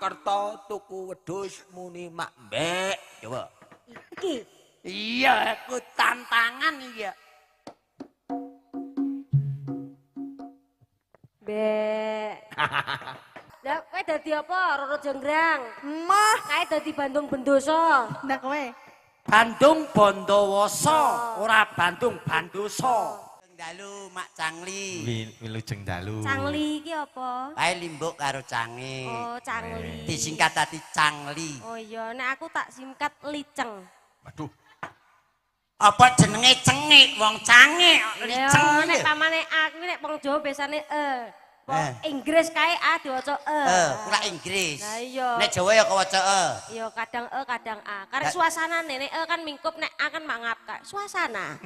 Kerto tuku wedhus muni mak mbek. Coba. Iki. Iya, aku tantangan iya. Mbek. Lah kowe dadi apa? Roro Jonggrang. Mah, Kae dadi Bandung Bendosa. ndak kowe. Bandung Bondowoso, ora Bandung Bandoso. Dalu Mak Cangli. Wilujeng dalu. Cangli iki apa? Kae limbuk karo cange. Oh, Cangli. Disingkat dadi Cangli. Oh iya, nek aku tak singkat Liceng. Waduh. Apa jenenge cengik wong cangik liceng. Nek pamane A kuwi nek wong Jawa biasane e. Wong Inggris kae A diwaca e. Ora Inggris. Lah iya. Nek Jawa ya kawaca e. Ya kadang e kadang A. Karek suasanane nek e kan mingkup nek A kan mangap kak. Suasana.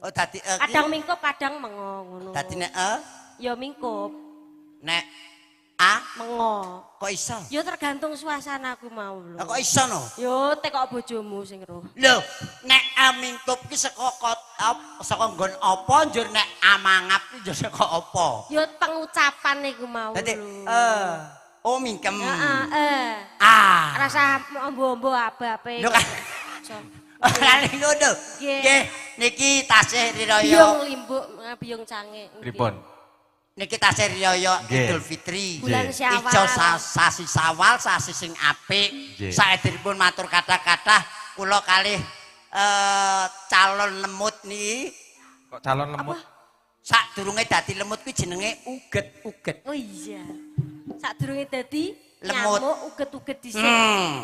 Oh dadi e. Kadang mingkup kadang mengo ngono. Dadi nek e ya mingkup, nek A mengo. Kok iso? Ya tergantung suasana aku mau lho. Lah kok iso no? Yo tekok bojomu sing roh. Lho, nek A mingkup ki saka saka nggon apa njur nek A mangap ki njur saka apa? Ya pengucapan iku mau Dadi lho. Oh mingkem. Heeh, A. Rasa ombo-ombo abape. Lho kan. Ora ngono. Nggih, niki tasih riyaya. Biyung limbuk, biyung cange. Pripun? Niki tasih riyaya Nggih. Idul Fitri. Bulan Syawal. Ijo sasi Syawal, sasi sing apik. Saedhiripun matur kathah-kathah kula kalih calon lemut niki. Kok calon lemut? Sadurunge dadi lemut kuwi jenenge uget-uget. Oh iya. Sadurunge dadi lemut. Nyamuk uget-uget dhisik.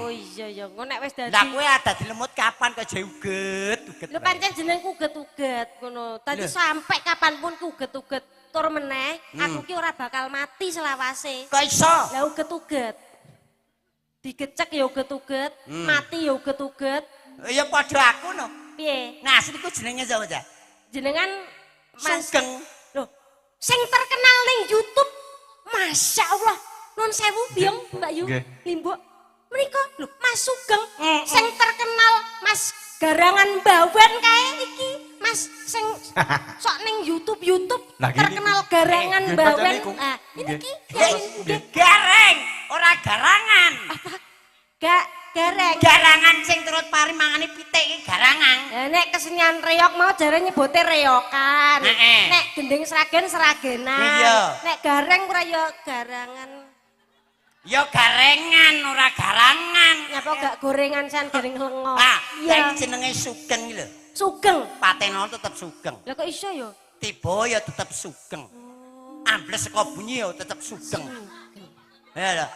Oh iya ya, engko nek wis dadi. Lah kowe dadi lemut kapan kok jek uget-uget? Lho pancen jenengku uget-uget ngono. Dadi sampai kapanpun ku uget-uget tur meneh, aku ki ora bakal mati selawase. Kok iso? Lah uget-uget. Digecek ya uget-uget, mati ya uget-uget. Ya padha aku no. Piye? Nah, asli ku jenenge sapa, Cak? Jenengan Mas Sugeng. Loh, sing terkenal ning YouTube. Masya Allah. Nun sewu biyong Mbak Yu, Limbuk. Menika lho Mas Sugeng sing terkenal Mas Garangan Bawen kae iki. Mas sing sok ning YouTube Lah, terkenal Garangan Bawen. Ah, ini iki. Gareng, ora garangan. Apa? Gak gareng. Garangan sing turut pari mangane pitik iki garangan. Lah nek kesenian reok mau jare nyebute reokan. Nek gending Sragen Sragenan. Nek gareng ora ya garangan. Ya garengan ora garangan. Nyapa gak gorengan san gareng lengo. Ah, iki jenenge Sugeng iki lho. Sugeng. Patenono tetep Sugeng. Lah kok iso ya? Tiba ya tetep Sugeng. Ambles saka bunyi ya tetep Sugeng. Ya lho.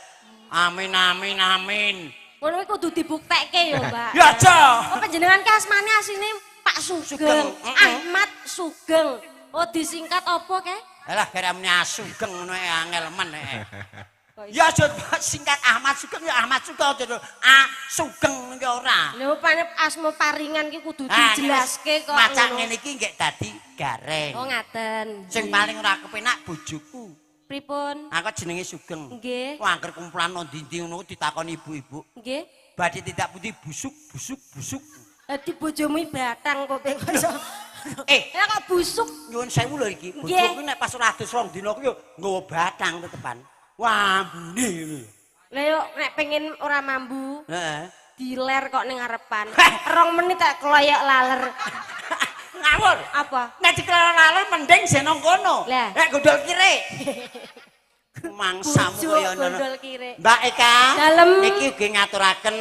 Amin amin amin. Ngono kuwi kudu dibuktekke ya, Mbak. Ya aja. Oh panjenengan ki asmane asline Pak Sugeng. Ahmad Sugeng. Oh disingkat apa ke? Alah garamne Sugeng ngono angel men. Ya aja singkat Ahmad Sugeng ya Ahmad Sugeng aja A Sugeng iki ora. Lho pane asma paringan ki kudu dijelaske kok. Macak ngene iki nggih dadi gareng. Oh ngaten. Sing paling ora kepenak bojoku. Pripun? Aku jenenge Sugeng. Nggih. Wah angger kumpulan nang ndi-ndi ngono ditakoni ibu-ibu. Nggih. Badhe tindak pundi busuk busuk busuk. Dadi bojomu batang kok kok iso. Lah kok busuk? Nyuwun sewu lho iki. Bojoku nek pas ora adus rong dina ku yo nggawa batang tetepan. Wah, ambune ngono. Lah yo nek pengen ora mambu. Heeh. Diler kok ning ngarepan. 2 menit tak kloyok laler. Ngawur. Apa? Nek dikloyok laler mending sing nang kono. Nek gondol kire. Mangsamu kaya ngono. Gondol kire. Mbak Eka, dalem niki ugi ngaturaken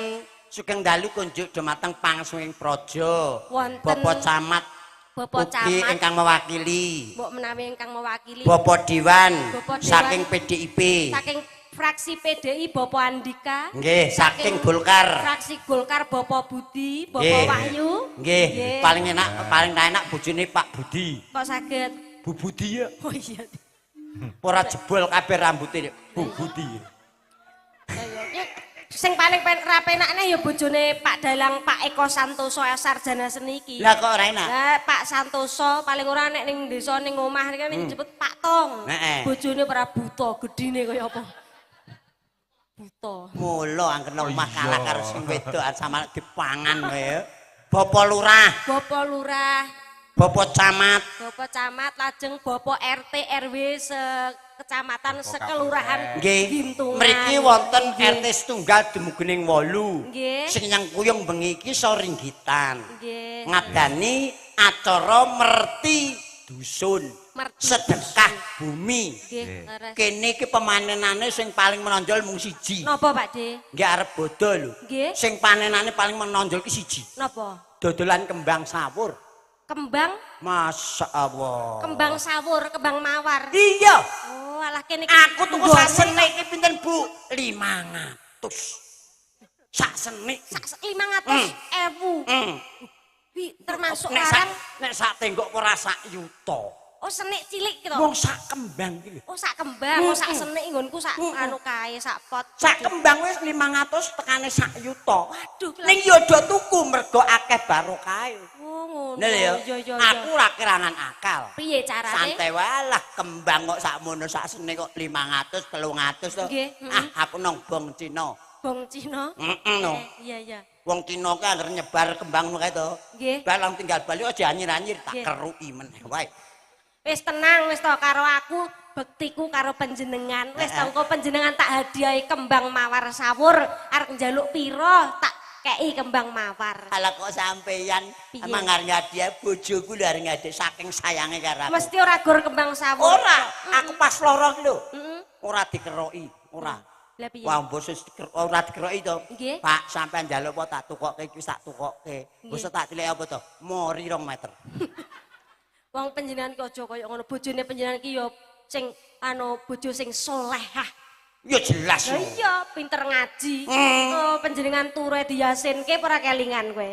sugeng dalu kunjuk dumateng Pangsunging Praja. Bapak Camat. Bapak Camat ingkang mewakili. Mbok menawi ingkang mewakili. Bapak Dewan saking PDIP. Saking fraksi PDI Bapak Andika. Nggih, saking Golkar. Fraksi Golkar Bapak Budi, Bapak Wahyu. Nggih, paling enak paling enak bojone Pak Budi. Kok saged? Bu Budi ya. Oh iya. Ora jebol kabeh rambute Bu Budi. Sing paling rapenakne ya bojone Pak Dalang Pak Eko Santoso sarjana seni iki. Lah kok ora enak? Lah Pak Santoso paling ora nek ning desa ning omah kan disebut Pak Tong. Bojone ora buta, gedine kaya apa? Buta. Mula angger nang omah kalah karo sing wedok sama dipangan kaya. Bapak Lurah. Bapak Lurah. Bapak Camat. Bapak Camat lajeng Bapak RT RW sekecamatan, sekelurahan Nggih. Gintungan. Mriki wonten RT setunggal dumugining 8. Nggih. Sing nyangkuyung bengi iki Soringgitan. Nggih. Ngadani acara merti dusun. Merti Sedekah bumi. Nggih, leres. Kene iki pemanenane sing paling menonjol mung siji. Napa, Pak De? Nggih arep bodho lho. Nggih. Sing panenane paling menonjol ki siji. Napa? Dodolan kembang sawur. Kembang, Masya Allah. kembang sawur, kembang mawar. Iya. Oh, alah kene iki. Aku tuku nggone sak senik iki pinten, Bu? 500. Sak senik. Sak 500.000. Wi, termasuk Nek sak larang. nek sak tenggok ora sak yuta. Oh, senik cilik gitu. Wong sak kembang iki lho. Oh, sak kembang, oh sak senik nggonku sak anu kae, sak pot. Sak kembang wis 500 tekane sak yuta. Waduh, Ning yo do tuku mergo akeh barokahe. Oh, ngono. Lha ya. Iya, iya, iya. Aku ora kerangan akal. Piye carane? Santai wae lah kembang kok sakmono sak senik kok 500 300 to. Nggih, Ah, aku nang bong Cina. Bong Cina. Heeh no. Iya, iya. Wong Cina ki anggere nyebar kembang ngono kae to. Nggih. Balang tinggal bali aja anyir-anyir tak Nggih. keruki meneh wae. Wis tenang wis to karo aku, bektiku karo panjenengan. Wis to engko panjenengan tak hadiahi kembang mawar sawur, arep njaluk pira tak kei kembang mawar. Ala kok sampeyan Piye? emang arep ngadiah bojoku lho arep ngadiah saking sayange karo aku. Mesti ora gor kembang sawur. Ora, aku pas lara ki lho. Heeh. Ora dikeroki, ora. Lah piye? Wah, mbok wis ora dikeroki to. Nggih. Pak, sampean njaluk apa tak tukokke iki wis tak tukokke. Wis tak tilek apa to? Mori 2 meter. Wong panjenengan ki aja kaya ngono. Bojone panjenengan ki ya sing anu bojo sing solehah. Ya jelas. Lah iya, pinter ngaji. Oh, panjenengan ture diyasinke apa ora kelingan kowe?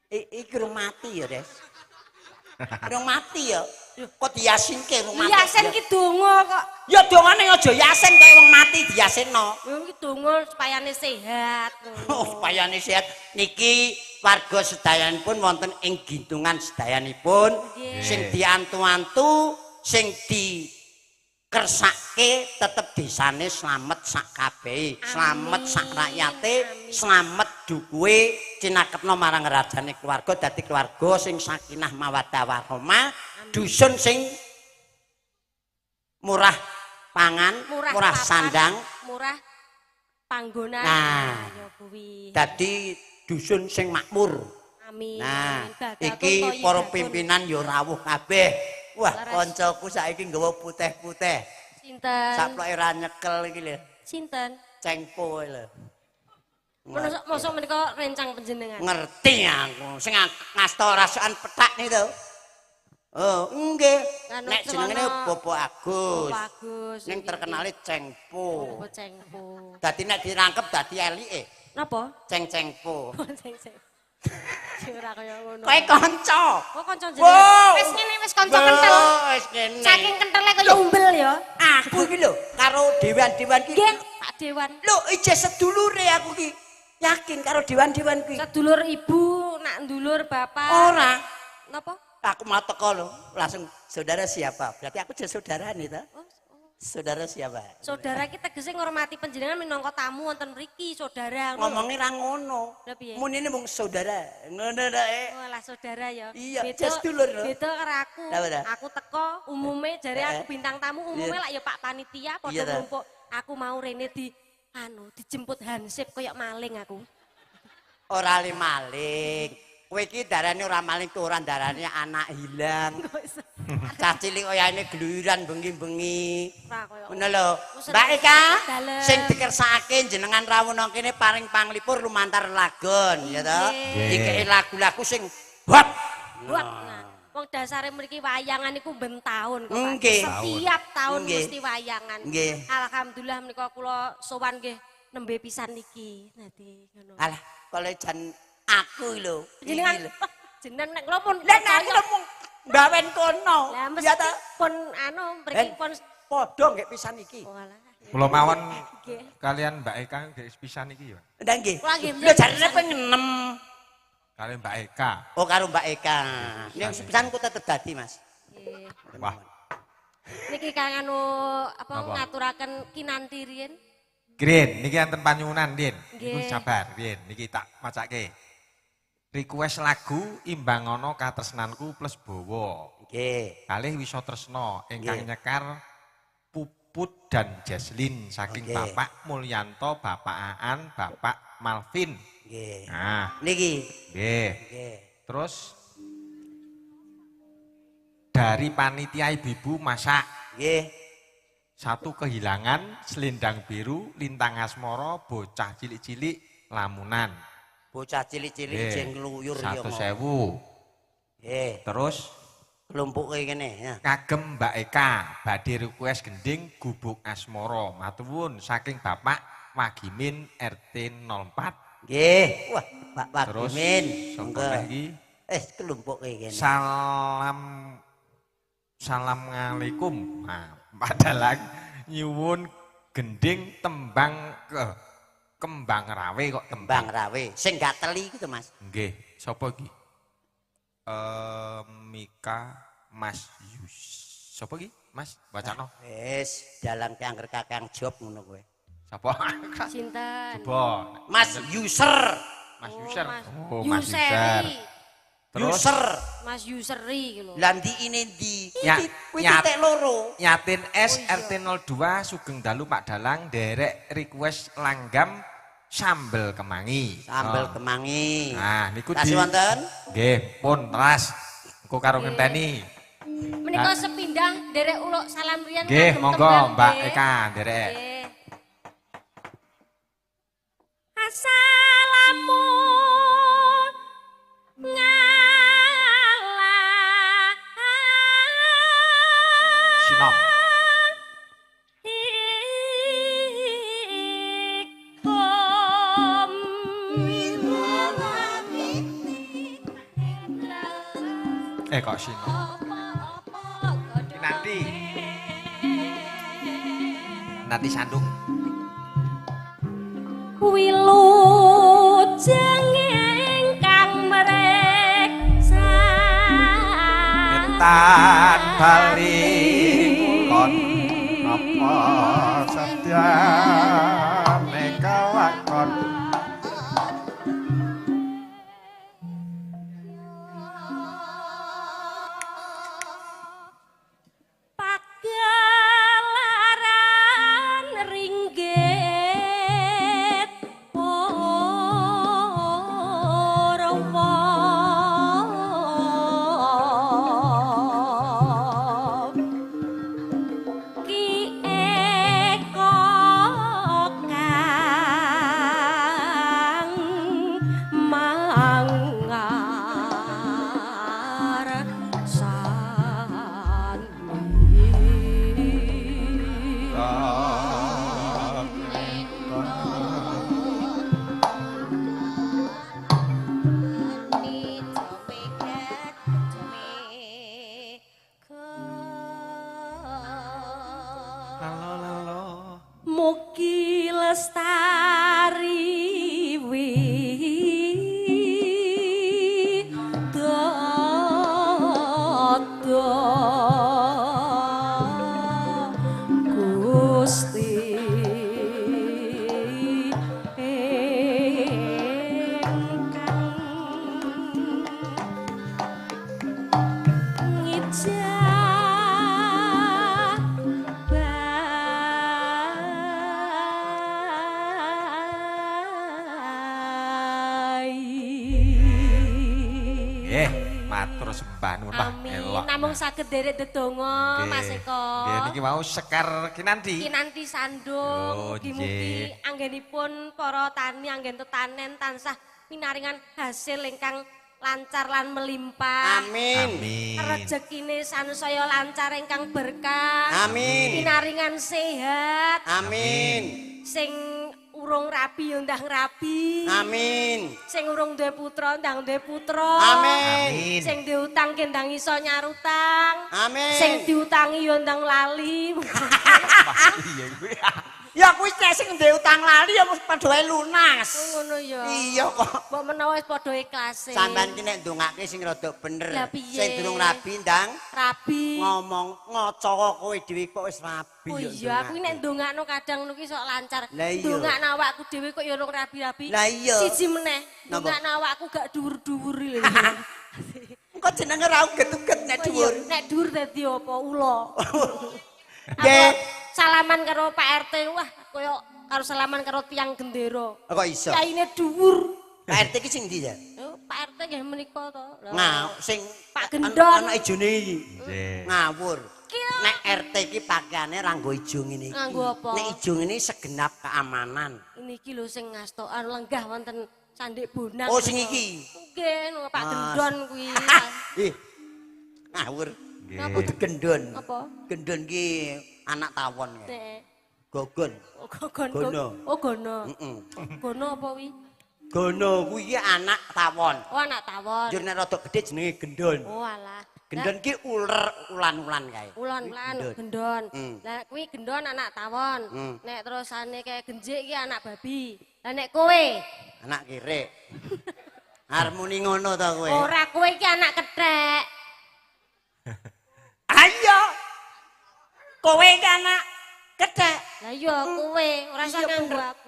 Iki rung mati ya, Des. Rung mati ya. Kok diyasinke rung mati? Yasin ki donga kok. Ya dongane aja yasin kaya wong mati diyasinno. Wong ki donga supayane sehat. Oh, supayane sehat. Niki warga sedayanipun wonten ing gintungan sedayanipun Nggih. sing diantu-antu, sing dikersake tetep desane slamet sak kabehe, slamet sak rakyate, slamet dukuhe cinaketna marang rajane keluarga dadi keluarga sing sakinah mawaddah warahmah, dusun sing murah pangan, Murah, murah papan, sandang, murah panggonan. Nah. Ya kuwi. dadi dusun sing makmur. Amin. Nah, amin. Bagatun iki toyibatun. para pimpinan ya rawuh kabeh. Wah, Leres. koncoku saiki nggawa putih-putih. Sinten? Saploke ra nyekel iki lho. Sinten? Cengpo lho. Mosok mosok menika rencang panjenengan. Ngerti aku. Sing ngasta rasukan pethak nih to. Oh, nggih. Anu, Nek jenenge celana- Bapak Agus. Bapak Agus. Ning terkenale Cengpo. Bapak Cengpo. Dadi nek dirangkep dadi elike, Napa? Ceng-cengpo. Ceng-ceng. Sing ora kaya ngono. Kowe kanca. Kok kanca Wow. jenengan? Wis ngene wis kanca kentel. Wis ngene. Saking kentele kaya umbel ya. Aku iki lho karo dewan-dewan ki. Nggih, Pak Dewan. Lho ijeh sedulure aku ki. Yakin karo dewan-dewan ki. Sedulur ibu, nak ndulur bapak. Ora. Napa? Aku mau teko lho, langsung saudara siapa? Berarti aku jadi saudara nih ta? Oh, Saudara siapa? saudara ki tegese ngormati panjenengan minangka tamu wonten mriki, saudara. ngono. Ngomongnya ra ngono. Lah piye? Munine mung saudara. Ngono ta eh. Oh, lah saudara ya. Iya, jas dulur lho. Beda karo aku. Lah, apa ta? Aku teko umume jare aku bintang tamu umume Iya. lak ya Pak panitia Iya padha ta. numpuk. Aku mau rene di anu dijemput Hansip koyok maling aku. Ora le maling. Kowe iki darane ora maling ku ora darane anak hilang. Cah cilik oyane gluyuran bengi-bengi. Ora koyo. Ngono lho. Wis Mbak Eka, dalem. sing dikersakake jenengan rawuh nang kene paring panglipur lumantar lagon ya to. Nggih. Dikeki lagu-lagu sing hot. Wah, nah, wong dasare mriki wayangan iku ben taun kok Pak. Nggih. Setiap tahun Nggih. mesti wayangan. Nggih. Alhamdulillah menika kula sowan nggih nembe pisan niki. Dadi ngono. Alah, kalau jan aku lho. Jenengan Iki lho. jenengan nek kula pun Lah nek aku lho mung mbawen kono. Lah Ya mesti ta. pun anu mriki Ben. pun Padha nggih pisan iki. oh alah. Kula mawon Nggih. kalian Mbak Eka nggih pisan iki ya. Ndak nggih. Kula nggih. Lho jarene pengen enem. Kalian Mbak Eka. Oh karo Mbak Eka. Nek pisan ku tetep dadi, Mas. Nggih. Wah, Niki kang anu apa Apa? ngaturaken kinanti riyin. Grin, niki enten panyuwunan, Din. Niku Nggih. sabar, Din. Niki tak macake. Request lagu Imbangono Katresnanku plus Bowo. Nggih. Kalih Wisa Tresna ingkang nyekar Puput dan Jeslin saking Bapak Mulyanto, Bapak Aan, Bapak Malvin. Nggih. Nah, niki. Nggih. Nggih. Terus dari panitia ibu-ibu masak. Nggih. Satu kehilangan, selendang biru, lintang asmoro, bocah cilik-cilik, lamunan. Bocah cilik-cilik jeng ngluyur ya. 1.000. Nggih. Terus klumpuke kene ya. Kagem Mbak Eka badhe request gending Gubuk Asmara. Matur saking Bapak Wagimin RT 04. Nggih. Wah, Pak Wagimin. Monggo. Klumpuke kene. Salam alaikum. Nah, padahal nyuwun gending tembang kembang rawe kok tembang rawe. Sing gateli iku to, Mas. Nggih, sapa iki? Mika Mas Yus. Sapa iki? Mas, wacana. Wis, dalang ki angger kakang job ngono kowe. Sapa? Sinten? Coba. Mas User. Mas User. Oh, Mas User. Terus User. Mas Useri iki lho. Lah ndi ine ndi? Kuwi titik loro. Nyatin S RT 02 Sugeng Dalu Pak Dalang derek request langgam sambel kemangi. Sambel kemangi. Nah, niku di wonten? Nggih, pun telas. Engko karo ngenteni. Menika sepindah derek uluk salam riyen. Nggih, monggo Mbak Eka derek. Assalamu Sinom. Kok Sinom. Nanti. Nanti sandung. Wilujeng ingkang mreksa. Tan bali kon apa setyane kelakon. Pagelaran ringgit purwa. Ki Eko kang mangar sani. Mugi lestari widodo Gusti ingkang ngijabah. Matur sembah nuwun lah elok. Namung saged derek dedonga Mas Eko. Nggih niki wau sekar kinanti. Kinanti sandung mugi-mugi anggenipun para tani anggen tetanen tansah minaringan hasil ingkang lancar lan melimpah. Amin. Amin. Rezekine sansaya lancar ingkang berkah. Amin. Pinaringan sehat. Amin. Sing urung rabi yo ndang rabi. Amin. Sing urung duwe putra ndang duwe putra. Amin. Sing diutang ki ndang iso nyarutang. Amin. Sing diutangi yo ndang lali. Iya kuwi. Ya kuwi nek sing ndek utang lali ya mesti padha wae lunas. Ngono ya. Iya kok. Mbok menawa wis padha ikhlase. Sampeyan ki nek ndongake sing rada bener. Sing durung rabi ndang rabi. Ngomong ngoco kowe dhewe kok wis rabi. Oh iya, aku nek ndongakno kadang ngono ki sok lancar. Lah iya. Ndongakno awakku dhewe kok ya urung rabi-rabi. Lah iya. Siji meneh, ndongakno awakku gak dhuwur-dhuwur lho. Engko jenenge ra uget-uget nek dhuwur. Nek dhuwur dadi apa ula. Nggih. Salaman karo Pak RT, wah koyo karo salaman karo tiang gendera. Kok iso? Yaine dhuwur. Pak RT ki sing ndi ya? Pak RT nggih menika to. Nah, sing Pak Gendon. Ana ijone iki. Nggih. Ngawur. Nek RT ki pakaiane ra nggo ijo ngene iki. Nganggo apa? Nek ijo ngene segenap keamanan. Niki lho sing ngastokan lenggah wonten Sandik Bonang. Oh sing iki. Nggih, Pak Gendon kuwi. Ih. Ngawur. Nggih. Kudu gendon. Apa? Gendon ki anak tawon kae. Heeh. Gogon. Oh, gogon. Gono. Oh, gono. Heeh. Gono apa kuwi? Gono kuwi anak tawon. Oh, anak tawon. Njur nek rada gedhe jenenge gendon. Oh, alah. Gendon ki uler ulan-ulan kae. Ulan-ulan gendon. Lah kuwi gendon anak tawon. Nek terusane kae genjik ki anak babi. Lah nek kowe anak kirek. Harmoni ngono to kowe. Ora, kowe iki anak kethek. Ayo. Kowe iki anak kethek. Lah iya kowe ora usah nganggo aku.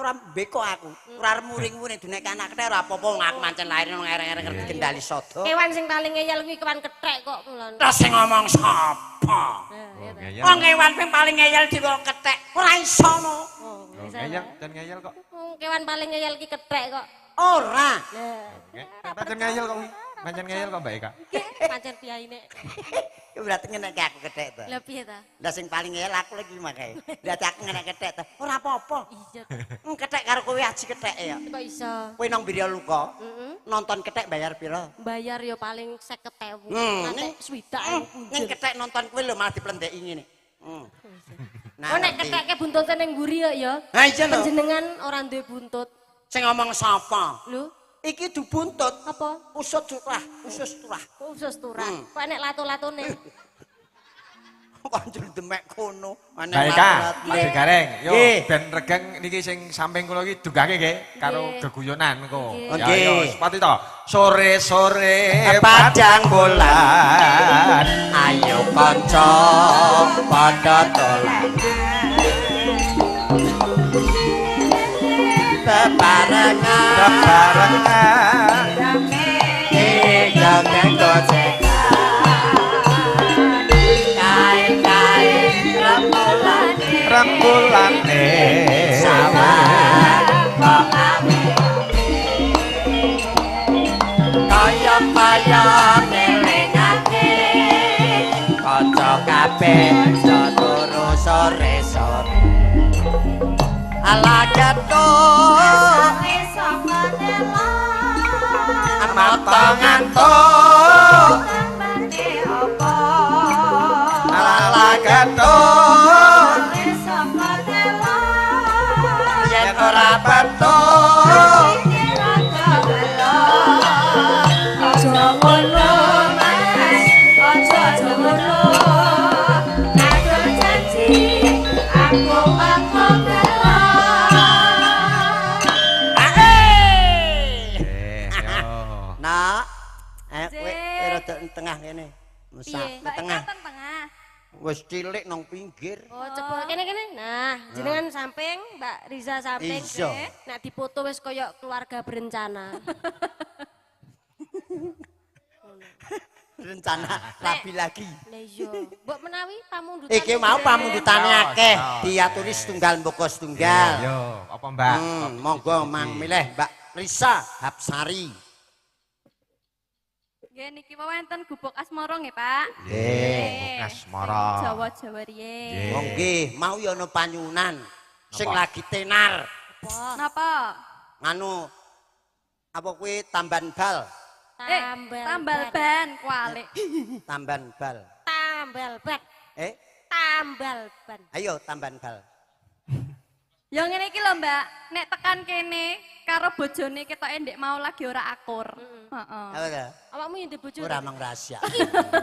Ora mbeko aku. Ora muring-muring dunek anak kethek ora apa-apa wong aku mancen lahir nang ereng-ereng ngerti kendali sada. Kewan sing paling ngeyel kuwi kewan kethek kok mulane. Terus sing ngomong sapa? Wong kewan sing paling ngeyel dhewe kethek. Ora iso no. Oh, ngeyel, jan ngeyel kok. Kewan paling ngeyel ki kethek kok. Ora. Lah, pancen ngeyel kok kuwi. Pancen ngeyel kok Mbak Eka. Nggih, pancen piyaine. Ya berarti ngenekke aku kethek to. Lah piye ta? Lah sing paling ngeyel aku lagi makae. Berarti aku ngenek kethek to. Ora apa-apa. Iya. Kethek karo kowe aji kethek ya. Kok iso? Kowe nang Birya Luka. Nonton kethek bayar pira? Bayar ya paling 50.000. Nganti 60.000 punjul. Ning kethek nonton kowe lho malah diplendeki ngene. Nah, oh nek ketheke buntute ning mburi ya. Ha iya lho. Panjenengan ora duwe buntut. Sing ngomong sapa? Lho, iki dubuntut. Apa? Usut turah, usus turah. Kok usus turah? Kok enek lato-latone? Kok njur demek kono. Mbak Eka, Pak Gareng, yo ben regeng niki sing samping kula iki dugake nggih karo geguyonan engko. Ya yo sepati to. Sore-sore padang bulan, ayo kanca padha dolan. Bebarengan, bebarengan, jangan gocekan, kae-kae rembulane, rembulane, sawah kok ame, kaya-kaya ngelingake, kanca kabeh turu sore-sore. Ala gathuk mata ngantuk ala gathuk yen ora bathuk aja ngono Mas, aja ngono aku janji aku bakal. Nak, kowe rada tengah kene. Mesa tengah. Wis cilik nang pinggir. Oh, coba kene-kene. Nah, jenengan samping, Mbak Riza samping. Nek dipoto wis koyo keluarga berencana. Rencana rabi lagi. Lah iya, mbok menawi pamundutan. Iki mau pamundutane akeh, diaturi setunggal mboko setunggal. Yo, apa Mbak? Monggo mang milih Mbak Risa Hapsari. Nggih niki wonten gubuk asmara nggih, Pak. Nggih, gubuk asmara. Jawa-jawa riye. Oh nggih, mau ya ana panyunan sing lagi tenar. Apa? Napa? Nganu apa kuwi tamban bal? Tambal ban kualik. Tamban bal. Tambal ban. Tambal ban. Ayo tamban bal. Ya ngene iki lho, Mbak. Nek tekan kene karo bojone ketoke ndek mau lagi ora akur. Heeh. Apa ta? Awakmu yo ndek bojo. Ora mang rahasia.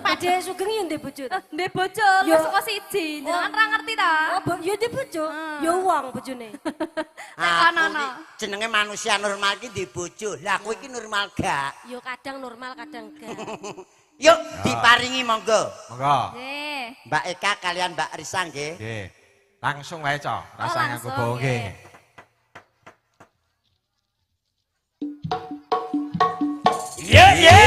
Pakde Sugeng yo ndek bojo. Ndek bojo wis saka siji. Jenengan ora ngerti ta? Oh, yo ndek bojo. Yo wong bojone. Aku jenenge manusia normal ki ndek bojo. Lah kowe iki normal gak? Yo kadang normal, kadang gak. Yuk diparingi monggo. Monggo. Nggih. Mbak Eka kalian Mbak Risa nggih. Nggih. Langsung wae, Cok. Rasane aku bawa nggih. Ye ye.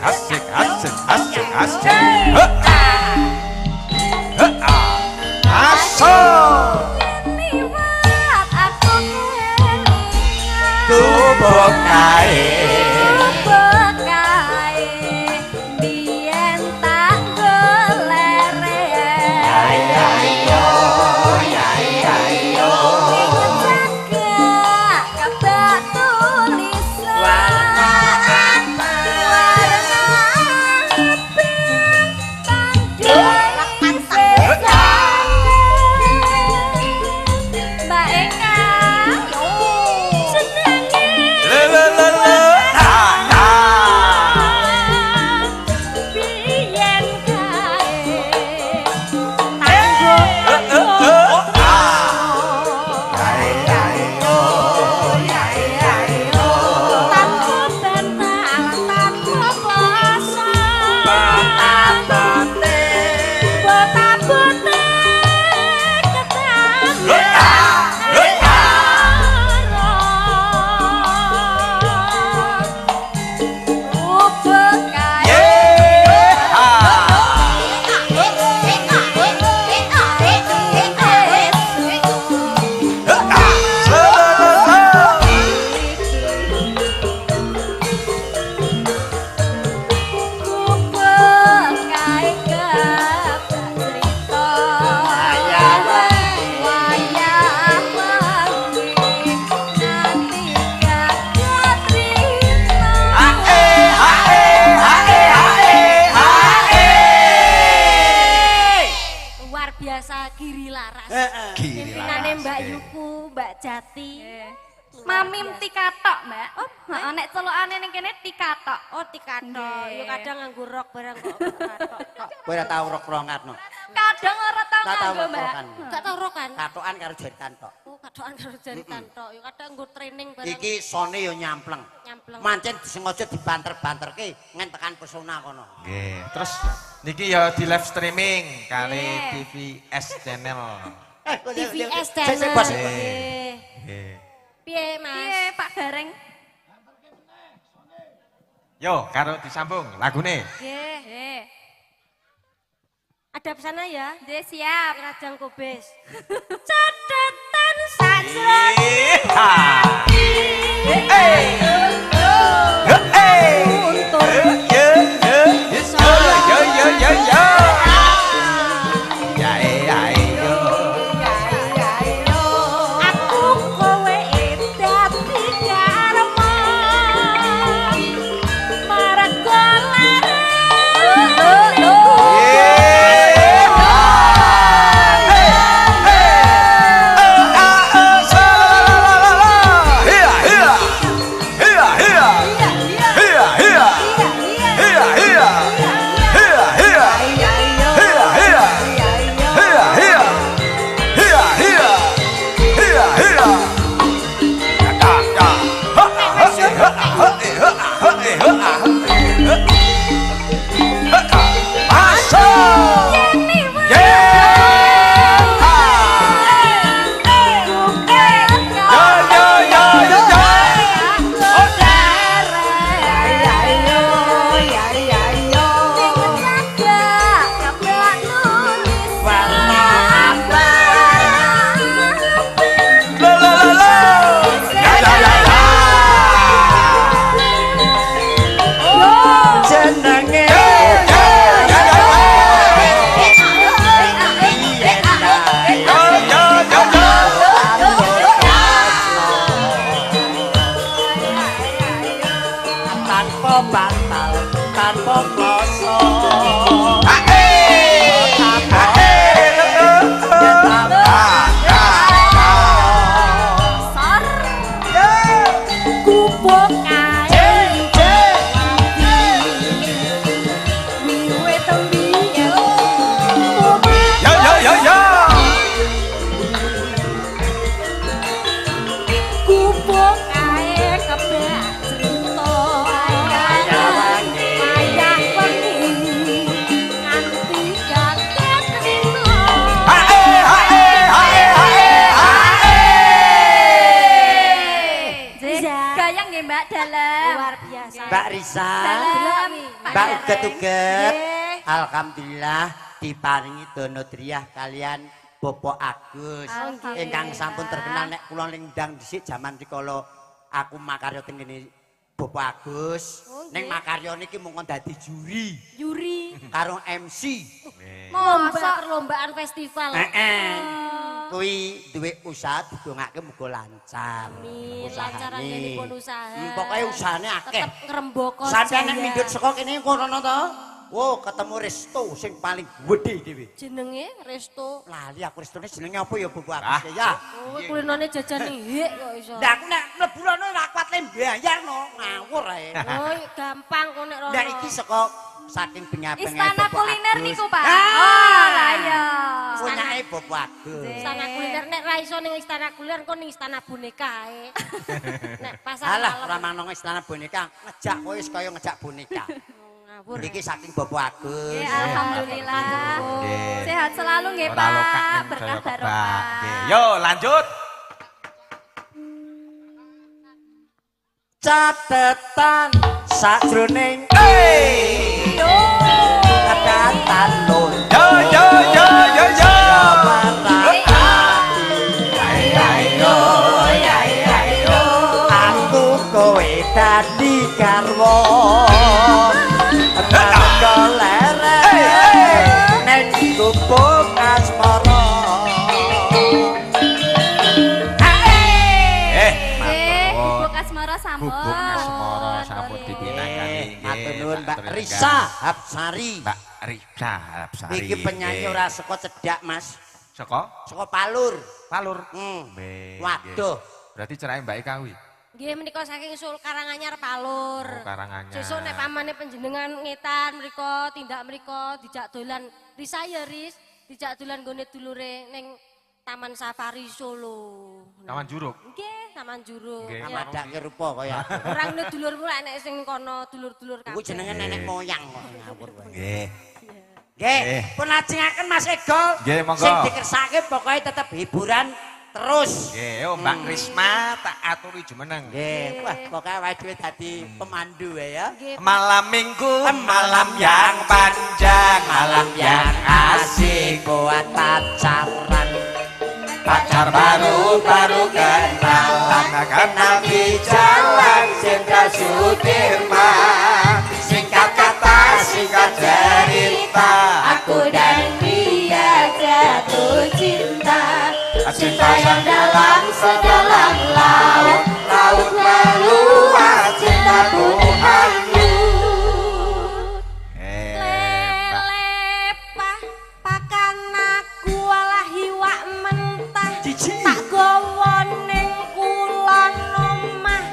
asik asik asik asik. Asik. Liwat aku kelingan. Gubuk kae. Gubuk kae biyen tak golere. Ayo ayo. Jaga kabeh tulisan. Warna apa? Warna abang tandai sesan. Mbak Eka, senenge Le le le le. Ah ah. biyen kae tanpa bantal tanpa kloso botabote ketambah gubuk kae. Gubuk kae kebak crita wayah wengi nganti kaget rina. Luar biasa Giri Laras. Giri Pimpinane Laras, Mbak nggih. Yuku, Mbak Jati. Mamim tikatok, Mbak. Oh, heeh, nek celukane ning kene tikatok. Oh, tikatok. Nggih. Yo kadang nganggo rok barang kok tikatok kok. Kowe ora tau rok-rokan no. Kadang ora tau Ora tau nganggo, Mbak. rok-rokan. Gak tau rok kan? Katokan karo jaritan tok. Oh, katokan karo jaritan tok. Yo kadang nggo training barang. Iki sone yo nyampleng. Nyampleng. Mancen disengaja dibanter-banterke ngen tekan pesona kono. Nggih, terus niki ya di live streaming kali Nggih. TVS Channel. TVS Sik, sik, Channel. Bos. Nggih. Nggih. Piye, Mas? Piye, Pak Gareng? Yo, karo disambung lagune. Nggih. Nggih. Ada pesana ya? Nggih, siap. Rajang Kobes. Catatan sajroning Hey. Yo yo yo yo yo. Ya ya yo. Aku kowe dadi karma. Marga larang. Warna Jenenge tanpa bantal, tanpa kloso. Gubuk kae wiwit mbiyen. Yo yo yo yo. Gubuk kae kebak crita wayah wengi nganti gagat rina. Nggih, Riza. gayang nggih, Mbak, dalem. Luar biasa. Mbak Risa. Dalem, Pak Mbak Uget-uget. Alhamdulillah diparingi dono driyah kalian Bapak Agus ingkang sampun terkenal nek kula lindang dhisik jaman rikala aku makarya teng kene Bapak Agus. Ning makarya niki mung kon dadi juri. Juri karo MC. Lomba perlombaan festival. Heeh. Kuwi duwe usaha didongake muga lancar. Amin. Lancar anggenipun usaha. Pokoke usahane akeh. Tetep ngrembaka. Sampeyan nek mindhut saka kene kono to. Wo, ketemu resto sing paling gedhe dhewe. Jenenge resto. Lali aku restone jenenge apa ya Bapak Agus ya? Oh, kulinane jajan hik kok iso. Lah aku nek mlebu rono ora kuat le mbayar no, ngawur ae. Oh, gampang kok nek rono. Lah iki saka saking bengabenge Istana kuliner niku, Pak. Oh, lah iya. Punyake Bapak Agus. Istana kuliner nek ra iso ning istana kuliner kok ning istana boneka ae. Nek pasar. Alah, ora manong istana boneka, ngejak kowe wis kaya ngejak boneka. Niki saking Bapak Agus. Nggih, alhamdulillah. Sehat selalu nggih, Pak. Berkah barokah. Yo, lanjut. Catetan sakjroning catatan lho. Yo yo yo yo yo. Aku kowe dadi garwa. Gubuk asmara. Gubuk asmara sampun. Gubuk asmara sampun dipinangkani. Matur nuwun Mbak Risa Hapsari. Mbak Risa Hapsari. Iki penyanyi ora saka cedhak, Mas. Saka? Saka Palur. Palur. Waduh. Berarti cerake Mbak Eka kuwi. Nggih menika saking Sul Karanganyar Palur. Oh, Karanganyar. Sesuk nek pamane panjenengan ngetan mriko, tindak mriko dijak dolan Risa ya Ris, dijak dolan nggone dulure ning Taman Safari Solo. Taman Juruk. Nggih, Taman Juruk. Amadake rupa kaya. Ora ngene dulurmu lek nek sing kono dulur-dulur kabeh. Kuwi jenenge nenek moyang kok ngawur wae. Nggih. Nggih, pun lajengaken Mas Ego. Nggih, monggo. Sing dikersake pokoke tetep hiburan terus. Nggih, yo Mbak Risma tak aturi jumeneng. Nggih, wah pokoke awake dhewe dadi pemandu ya. Malam Minggu, malam yang panjang, malam yang asik buat pacaran. Pacar baru baru kenalan, kenal di jalan Jenderal Sudirman. Singkat kata, singkat cerita, aku dan dia jatuh cinta. Cinta yang dalam sedalam laut, laut meluas, cintaku hanyut. Lelepah pakan aku alah iwak mentah, tak gawa ning kulon omah,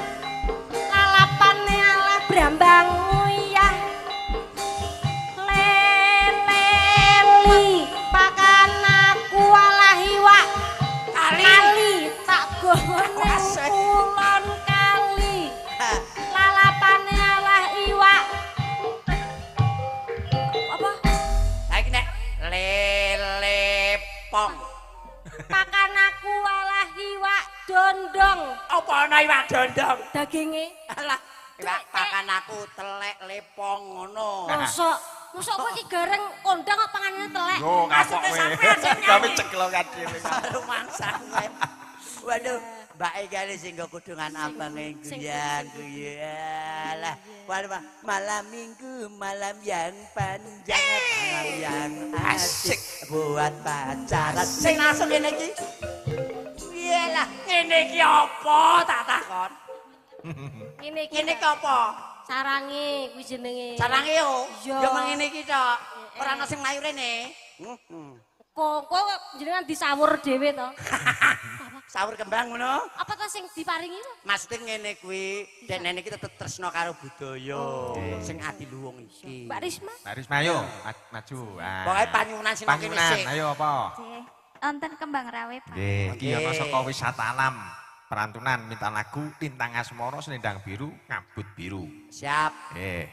lalapane alah brambang uyah. Leleli pakan aku alah iwak kali, tak gawa ning kulon kali, lalapane alah iwak. Apa? Saiki nek lelepong. Pakan aku alah iwak dondong. Apa ana iwak dondong? Daginge. Alah, iwak pakan aku telek lepong ngono. Mosok, mosok kowe iki gareng kondang kok panganane telek. Yo kapok Maksudnya kowe. sampean sing nyanyi. Kami ceklokan dhewe. Rumangsa kowe. Waduh, Mbak Eka ini sing nggo kudungan abang sing guyan guyan. Lah, waduh, malam Minggu malam yang panjang, malam yang asik buat pacaran. Sing langsung ngene iki. Piye lah, ngene iki apa tak takon? Ngene iki. Ngene iki apa? Sarange kuwi jenenge. Sarange yo. Iya. Ya meng ngene iki tok. Ora ana sing mlayu rene. Heeh. Kok kok jenengan disawur dhewe to? Sawur kembang ngono. Apa to sing diparingi to? Maksudnya ngene kuwi, dekne iki tetep tresno karo budaya sing adiluwung iki. Mbak Risma. Mbak Risma yo maju. Pokoke panyuwunan sing nang kene sik. Ayo apa? Nggih. Wonten Kembang Rawe, Pak. Nggih, iki ana saka wisata alam. Perantunan minta lagu Lintang Asmara Selendang Biru Ngabut Biru. Siap. Nggih.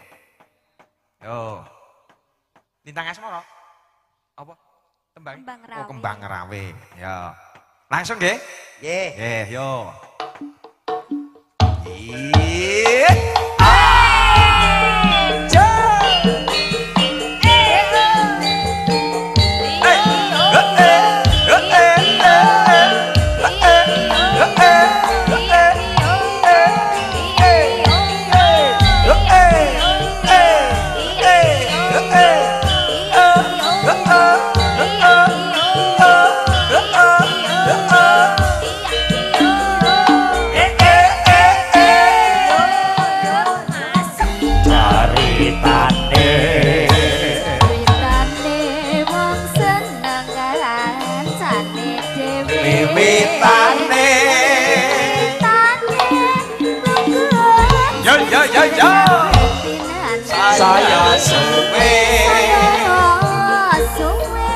Yo. Lintang Asmara. Apa? Kembang. Kembang Rawe. Oh, Kembang Rawe. Ya. Langsung nggih? Nggih. Nggih, yo. Ih. Ah. Saya suwe. Saya suwe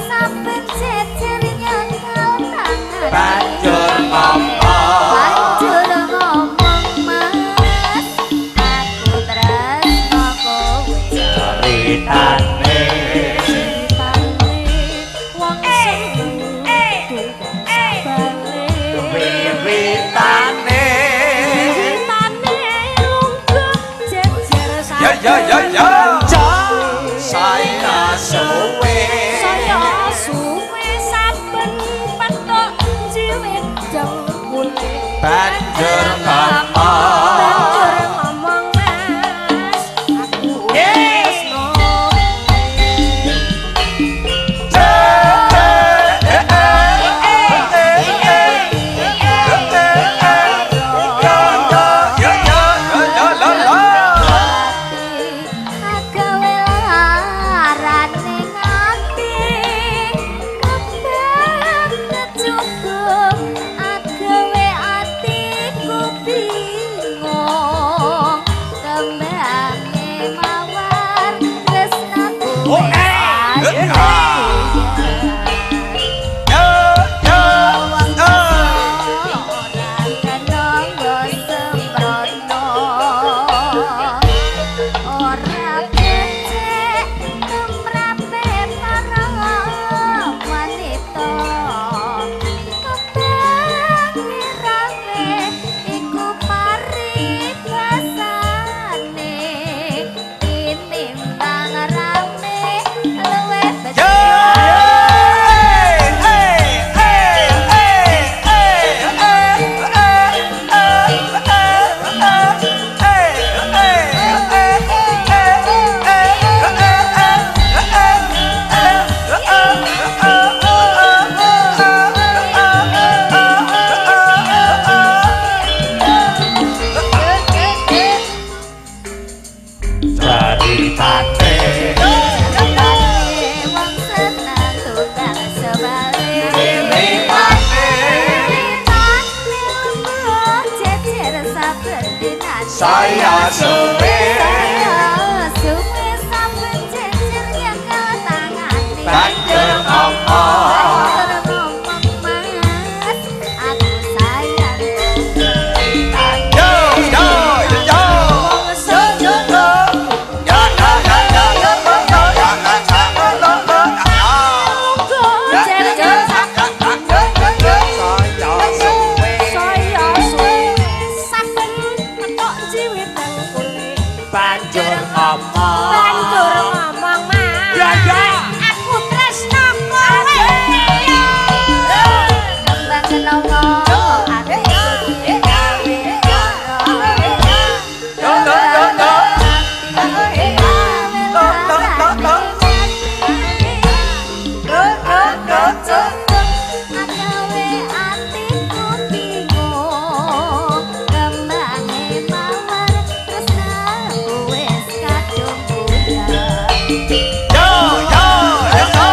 saben jejer nyekal tangan. Banjur ngomong. Banjur ngomong Mas, aku tresno kowe. Ceritane. Ceritane wong seneng balik. Wiwitane. Wiwitane lungguh jejer Ya ya ya ya. Saya suwe. Saya suwe saben petuk ciwit jengkule. Banjur ngomong. Banjur ngomong Mas, aku tresno. Ya ya ya la la. Agawe larane ati kembang kecukup agawe atiku bingung kembange mawar tresnaku. Oh, eh. Ya ya. Ora kena nggo sembrono. Ora becik tumrape para wanita. Kembange rame iku paribasane. Tinimbang rame luwih becik. Ceritane. Wong seneng tunggang sebalik. Ceritane. Ceritane lungguh jejer saben dinane. Saya suwe. Saya suwe saben jejer nyekel tangane. Banjur ngomong. Banjur ngomong Mas, aku sayang kowe. Yo yo yo. Wong seneng Ya ya ya ya ya ya ya ya. lungguh jejer Saya suwe. saya suwe saben petuk ciwit dengkule. Banjur ngomong. Banjur ngomong Mas, Ya, ya. aku tresno kowe. Kembang kenanga atiku gawe lara. Yo yo yo yo. Agawe atiku bingung kembange mawar tresnaku wis kadung buyar. Yo yo yo.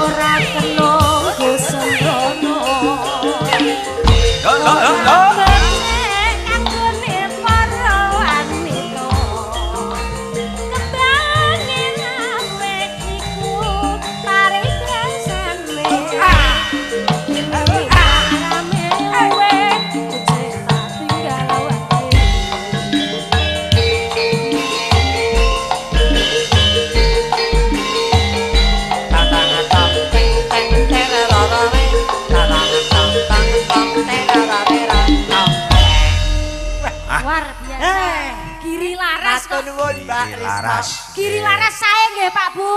Ora kena nggo sembrono. Yo yo yo. Becik kanggone para wanita. Kembange rame iku paribasan. Rame luwih becik tak tinggal wae. Luar biasa. Giri laras Matur kok. nuwun Mbak Risma. Laras. Giri laras sae nggih Pak Bu.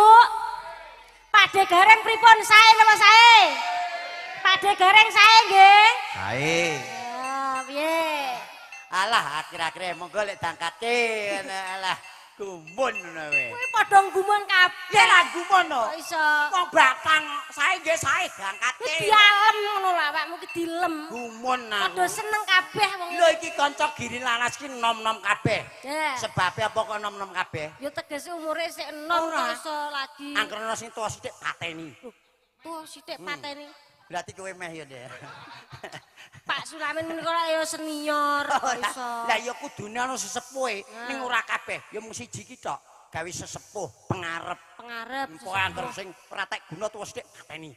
Pak De Gareng pripun sae napa sae? Pak De Gareng sae nggih. Sae. Ya, piye? Alah akhir-akhire monggo lek dangkate alah gumun ngono kowe. Kuwi padha gumun kabeh. Ya lah gumun no. Kok iso? Wong batang sae nggih sae dangkate. Kuwi dialem ngono lho awakmu ki dilem. Gumun aku. Padha seneng kabeh wong. Lho iki kanca Giri Laras ki nom-nom kabeh. Ya. Sebabe apa kok nom-nom kabeh? Ya tegese umure sik enom Ora. kok iso lagi. Angkrana sing tuwa sithik pateni. Tuh sithik pateni. Berarti kowe meh ya, Dek. Pak Sulamin menika lak ya senior kok iso. Lah ya kudune ana sesepuhe ning ora kabeh, ya mung siji ki tok. gawe sesepuh pengarep. Pengarep. Engko angger sing ora tek guna tuwa sithik pateni.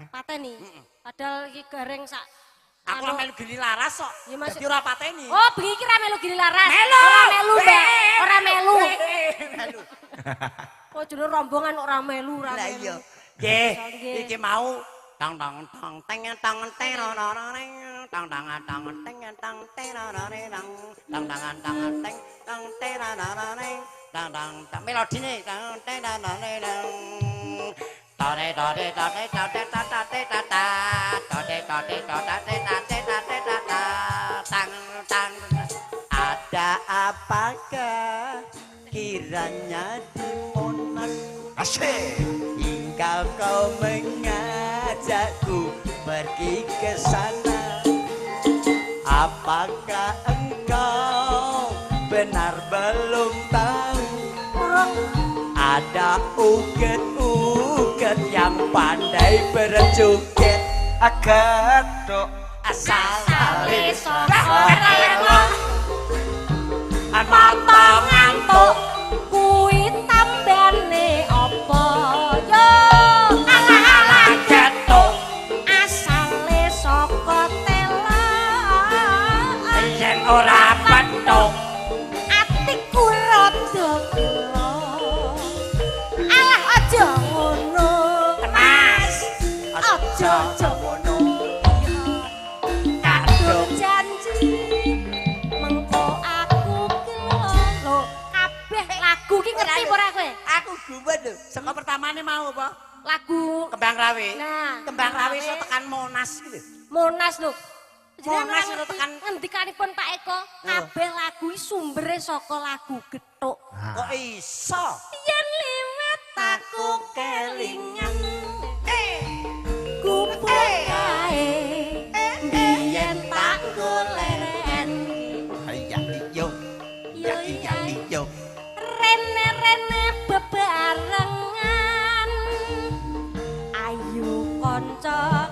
Pateni. Padahal iki Gareng sak aku ora melu Gili Laras kok. Dadi ora pateni. Oh, bengi iki ora melu Gili Laras. Ora melu, Mbak. Ora melu. Melu. Kok jenenge rombongan ora melu, ora melu. Lah iya. Nggih, iki mau tang tang tang teng tang teng tang tang tang teng tang teng tang tang tang teng tang teng tang tang tang melodine tang teng tang tang tore tore tore tore ta ta ta ta ta tore tore tore ta ta ta ta ta tang tang. Ada apakah kiranya di Monas asik hingga kau mengajakku pergi ke sana? Apakah engkau benar belum tahu ada uget-uget yang pandai berjoget agak asal mata ngantuk kuwi tambane apa yo alah-alah getuk asale saka tela yen ora petuk atiku rada gelo alah aja ngono Mas aja aja ngono kadung janji mengko aku gelo. Kabeh lagu ki ngerti apa ora kowe? Aku gumun lho. Saka pertamane mau apa? Lagu Kembang Rawe. Nah, Kembang Rawe iso tekan Monas iki lho. Monas lho. Monas iso tekan ngendikanipun Pak Eko, kabeh lagu iki sumbere saka lagu gethuk. Kok iso? Yen liwat aku kelingan gubuk kae biyen tak goleken. Iya iyo. Yo Iya iyo. Rene-rene bebarengan ayo kanca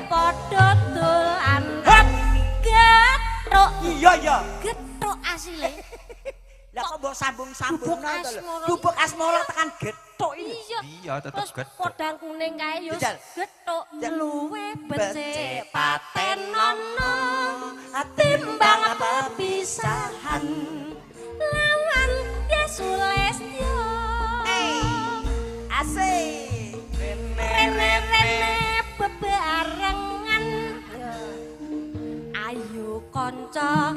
padha dolan gethuk. Iya iya. Gethuk asile. Lah kok mbok sambung-sambungno to lho. Asmara. Gubuk asmara tekan gethuk iki. Iya. Iya tetep Terus gethuk. podang kuning kae yo Jajal. gethuk Jajal. luwe Becik becik patenono timbang pepisahan lawan Yesulestyo. Asik. Rene-rene bebarengan ayo kanca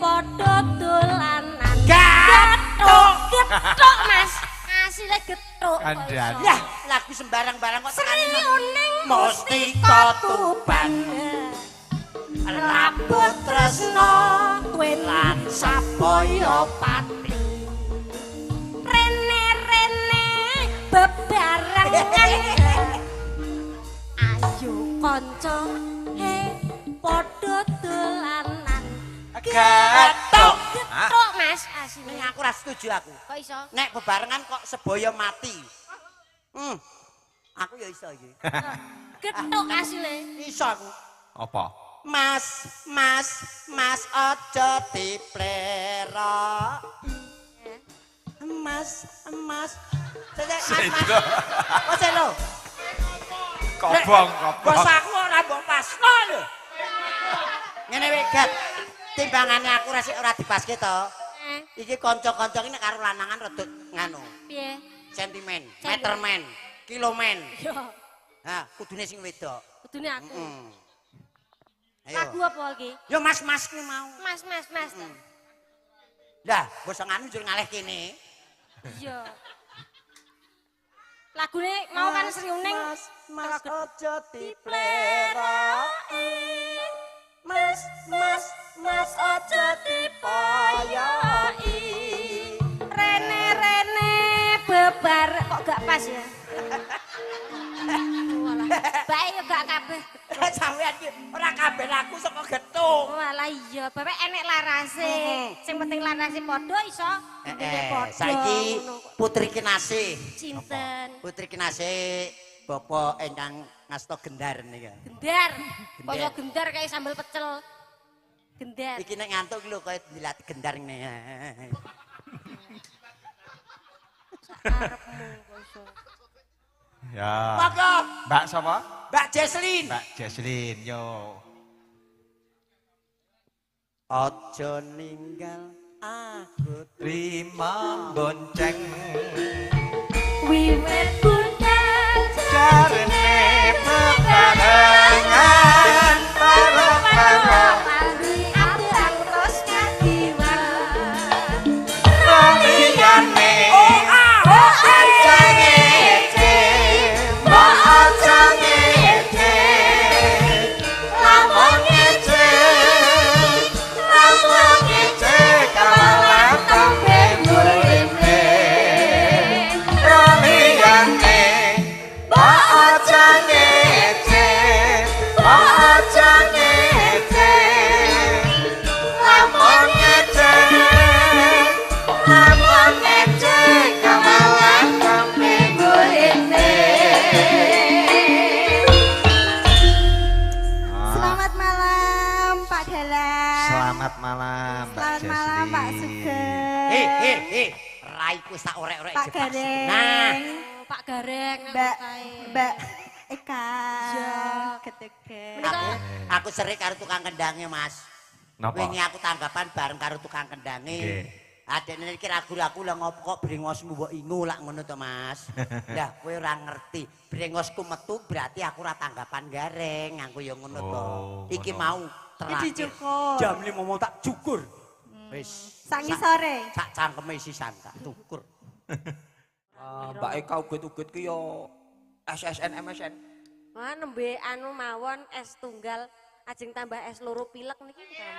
padha dolanan Gethuk. gethuk Mas asile gethuk kok Kandhane. iso. Lah lagu sembarang barang kok Sri tekane Uning Mustika Tuban. Rabut Tresno Twin lan Sapoyo Pati. Rene-rene bebarengan ayo kanca padha dolanan Gethuk. gethuk Mas asine. Ning aku ora setuju aku. Kok iso? Nek bebarengan kok sebaya mati. Aku ya iso iki. Gethuk asile. Iso aku. Apa? Mas, mas, mas aja diplera. Mas, mas. Sik, mas, mas. Kok sik lho? Kobong, kobong. Bos aku ora mbok pasno lho. Ngene wae, Gat. Timbangane aku ora sik ora dipaske to. Iki kanca-kanca iki nek karo lanangan rada nganu, Piye? sentimen, metermen, kilomen. Yo, Ha, kudune sing wedok. kudune aku. Ayo. Lagu apa iki? Yo mas-mas kuwi mau. Mas, mas, mas. Lah, basa nganu njur ngalih kene. Iya. Lagune mau kan Sri Uning. Mas, mas aja diplerake. Mas, mas, mas aja dipoyoki. Rene-rene bebar kok gak pas ya? Walah. Bae yo gak kabeh. Sampeyan iki ora kabeh lagu saka gethuk. Walah iya, bapak enek larase. Sing penting larase padha iso intine padha. Saiki ngono kok. Putri Kinasih. Cinten. Putri Kinasih bapak ingkang ngasta gendar nika. Gendar. Kaya gendar kayak sambel pecel. Gendar. Iki nek ngantuk lho kaya dilat gendar ngene. Karepmu kok iso. Ya. Monggo. Mbak sapa? Mbak Jesslyn. Mbak Jesslyn, yo. Aja ninggal aku Trima bonceng. Wiwit budal Jarene bebarengan para-para mandi abang terus kadiwan. liyane. Aja ngece, mbok aja ngece. Lamun ngece, lamun ngece kalah tembe murine. Liyane, mbok aja ngece, mbok aja ngece. Lamun ngece, lamun ngece kalah tembe murine. Selamat malam Pak Dalang. Selamat malam Mbak Selamat malam Pak Jesslyn. Sugeng. Eh, raiku sak orek-orek Pak jebak. Nah, Gareng. Oh, Pak Gareng Mbak kae. Mbak Eka. Iya. Ketege. aku sering karo tukang kendange, Mas. Napa? Wingi aku tanggapan bareng karo tukang kendange. Nggih. Adekne iki ragu-ragu lah ngopo kok brengosmu mbok ingu lak ngono to, Mas. Lah kowe ora ngerti. Brengosku metu berarti aku ora tanggapan gareng, aku ya ngono to. Oh, Iki ngono. mau Iki terakhir. dicukur. Jam 5 mau tak cukur. Wis. Sangi sore. Sak cangkeme sisan tak cukur. Mbak Eka uget-uget ki yo SSN MSN. Wah nembe anu mawon es tunggal ajeng tambah es loro pilek niki kan.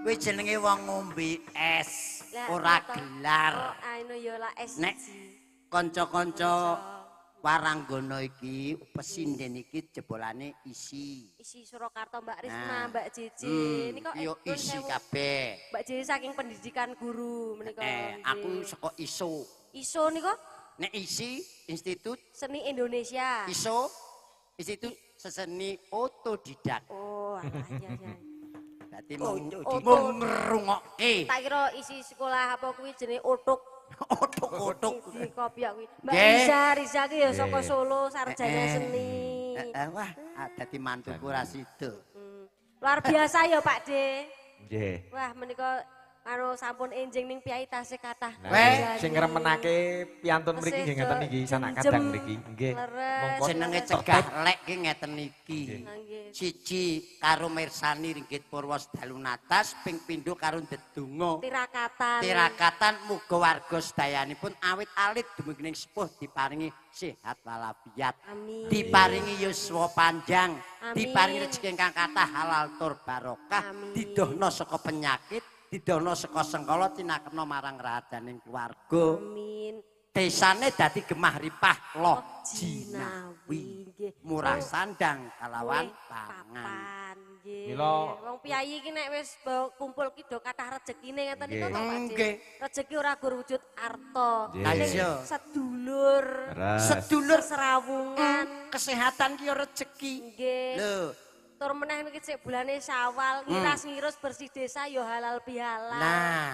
Kuwi jenenge wong ngombe es, Lah, ora iya toh. gelar. Oh, anu ya lah es Nek siji. kanca-kanca waranggono iki pesinden iki jebolane isi. Isi Surakarta Mbak Risma, Nah. Mbak Jeje. Nika Yo nuwun isi sewu. kabeh. Mbak Jeje saking pendidikan guru menika. Aku nggih. saka ISO. ISO nika Nek isi Institut Seni Indonesia. ISO Institut Seseni Otodidak. Oh, alah iya iya. Dadi mung Otodidak. ngrungokke. Tak kira isi sekolah apa kuwi jenenge otuk. Otok-otok. Di kopiak kuwi. Mbak Nggih. Riza, Riza ki ya saka Nggih. Solo, sarjana seni. Wah, dadi mantuku ra sida. Luar biasa ya Pak De. Nggih. Wah, menika anu sampun enjing ning piyai tasih kathah. Nah, Weh. sing ngremenake piantun mriki nggih ngeten iki, sanak kadang mriki. Nggih. Leres. Jenenge cegah lek ki ngeten iki. Nggih. Siji karo mirsani ringgit purwa sedalu natas, ping pindho karo ndedonga. Tirakatan. Tirakatan muga warga sedayanipun awit alit dumugi ning sepuh diparingi sehat walafiat. Amin. Diparingi yuswa panjang, Amin. diparingi rezeki ingkang kathah halal tur barokah, Amin. didohno saka penyakit, didohno saka sengkala tinakena marang rahadaning keluarga. Amin. Desane dadi gemah ripah loh Jinawi. jinawi. Nggih. Murah sandang kalawan Luwih pangan. papan, nggih. Mila- Wong piyayi iki nek wis kumpul ki do kathah rezekine ngeten niku to Pak De. Nggih. Rezeki ora gur wujud arta. Nggih. Ning Iya. sedulur, Sedulur serawungan. kesehatan ki ya rezeki. Nggih. Lho, Tur meneh niki sik bulane Syawal, ngiras-ngirus bersih desa ya halal bihalal. Nah,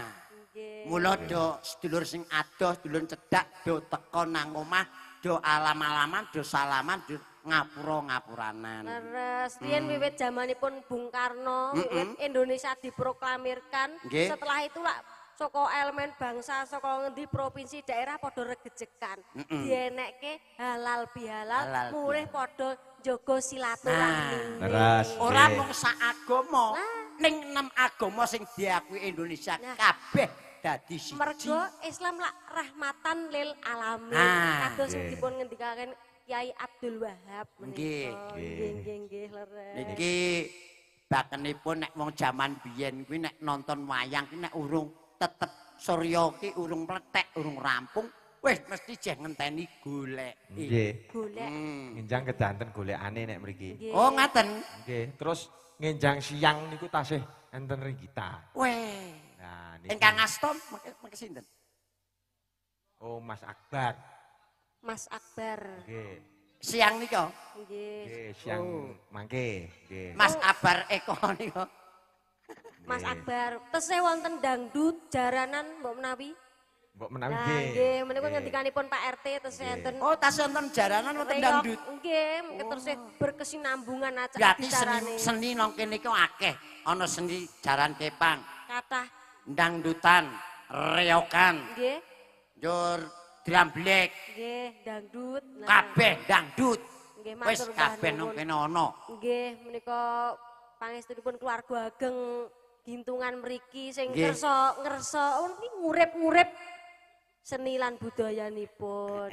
Nggih. mula do sedulur sing adoh, sedulur cedhak do teko nang omah, do alam-alaman, do salaman, do ngapura-ngapuranan. Leres, riyen wiwit zamanipun Bung Karno, wiwit Indonesia diproklamirkan. Nggih. Setelah itu lak saka elemen bangsa, saka ngendi provinsi daerah padha regejekan. Dienekke halal bihalal, Halal mulih padha njaga silaturahmi. Nah. Leres. Ora Nggih. mung sak agama, ning 6 agama sing diakui Indonesia Nah. kabeh dadi siji. Mergo Islam lak rahmatan lil alamin. Nah. Kados sing Nggih. dipun ngendikaken Kiai Abdul Wahab menika. Nggih. Nggih, nggih, nggih, leres. Niki bakenipun nek wong jaman biyen kuwi nek nonton wayang kuwi nek urung tetep surya ki urung mlethek, urung rampung, wis mesti jeh ngenteni goleki. Nggih. Golek. Ngenjang kedanten golekane nek mriki. Nggih. Oh ngaten. Nggih, terus ngenjang siang niku tasih enten ringgita. Weh. Nah, niki. Ingkang asta mangke sinten? Oh, Mas Akbar. Mas Akbar. Nggih. Siang nika. Nggih. Nggih, siang mangke. Nggih. Mas Abar Eko nika. Mas Akbar, tesih wonten dangdut jaranan mbok menawi? Mbok menawi nggih. Nggih, menika ngendikanipun Pak RT terus enten. Oh, tas enten jaranan wonten dangdut. Nggih, mengke terus berkesinambungan acara Berarti seni nang kene iku akeh. Ana seni jaran kepang. Kathah. Dangdutan, reokan. Nggih. Njur drum black. Nggih, dangdut. Kabeh dangdut. Nggih, wis kabeh nang kene ana. Nggih, menika pangestunipun keluarga ageng Gintungan mriki sing ngersa ngurip-ngurip seni lan budayanipun.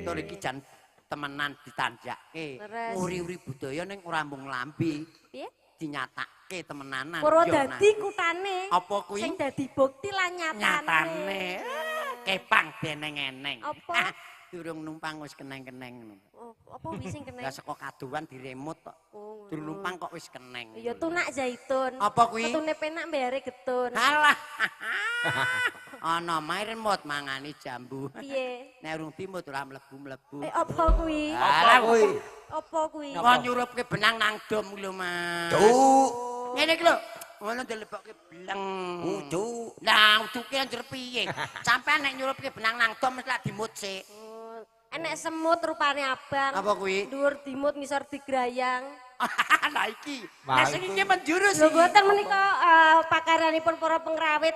Tur iki jan temenan ditanjake. Nguri-uri budaya ning ora mung lambe. Piye? Dinyatake temenanan. Purwodadi kutane. Apa kuwi? Sing dadi bukti lan nyatane. Nyatane. Kepang deneng-eneng. Apa? Durung numpang wis keneng-keneng ngono. Oh, apa wis sing keneng? Lah saka kaduan diremut kok. Oh, durung numpang kok wis keneng. Ya tunak zaitun. Apa kuwi? Ketune penak mbayare getun. Alah. Ana mae remut mangani jambu. Piye? Nek urung dimut ora mlebu-mlebu. Eh apa kuwi? Alah kuwi. Apa kuwi? Wah nyurupke benang nang dom lho, Mas. Cuk. Ngene iki lho. Ngono dilebokke bleng. Udu. Lah uduke anjir piye? Sampeyan nek nyurupke benang nang dom mesti lak dimut sik. Enek semut rupane abang. Apa kuwi? Dhuwur dimut ngisor digrayang. Lah iki. Lah sing iki menjurus. Lho mboten menika pakaranipun para pengrawit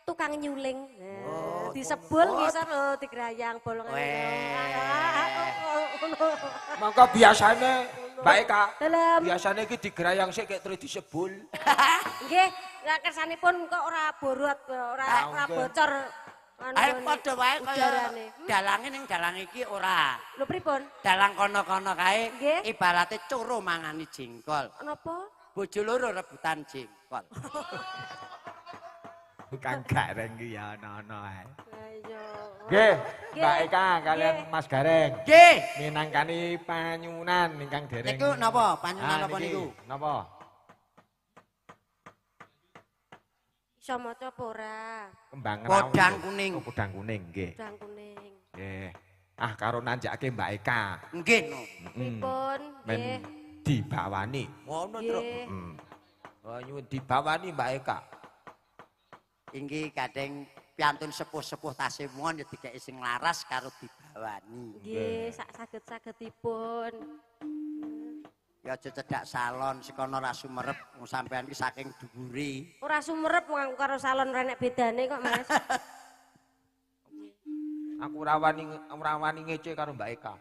tukang nyuling. Oh, disebul ngisor lho digrayang bolongane. Mongko biasane Mbak Eka, biasane iki digrayang sik kek terus disebul. Nggih, lah kersanipun kok ora borot, ora bocor. Ayo padha wae kaya dalange ning dalang iki ora. Lho pripun? Dalang kono-kono kae ibarate coro mangani jengkol. Napa? Bojo loro rebutan jengkol. Kang Gareng ki ya ana-ana ae. Lah iya. Nggih, Mbak Eka kalian Mas Gareng. Nggih. Minangkani panyuwunan ingkang dereng. Niku napa? Panyuwunan napa niku? Napa? Iso maca apa ora? Kembang podang kuning. Oh, podang kuning nggih. Podang kuning. Nggih. Ah karo nanjakake Mbak Eka. Nggih no. Pripun? Nggih. Dibawani. Ngono, Truk. Heeh. Oh, nyuwun dibawani Mbak Eka. Inggih kadang piantun sepuh-sepuh tasih muon ya dikeki sing laras karo dibawani. Nggih, sak saged-sagedipun. Ya aja cedhak salon sekono ora sumerep wong sampean iki saking dhuwure. Ora sumerep wong aku karo salon ora enek bedane kok, Mas. Aku ora wani ngece karo Mbak Eka.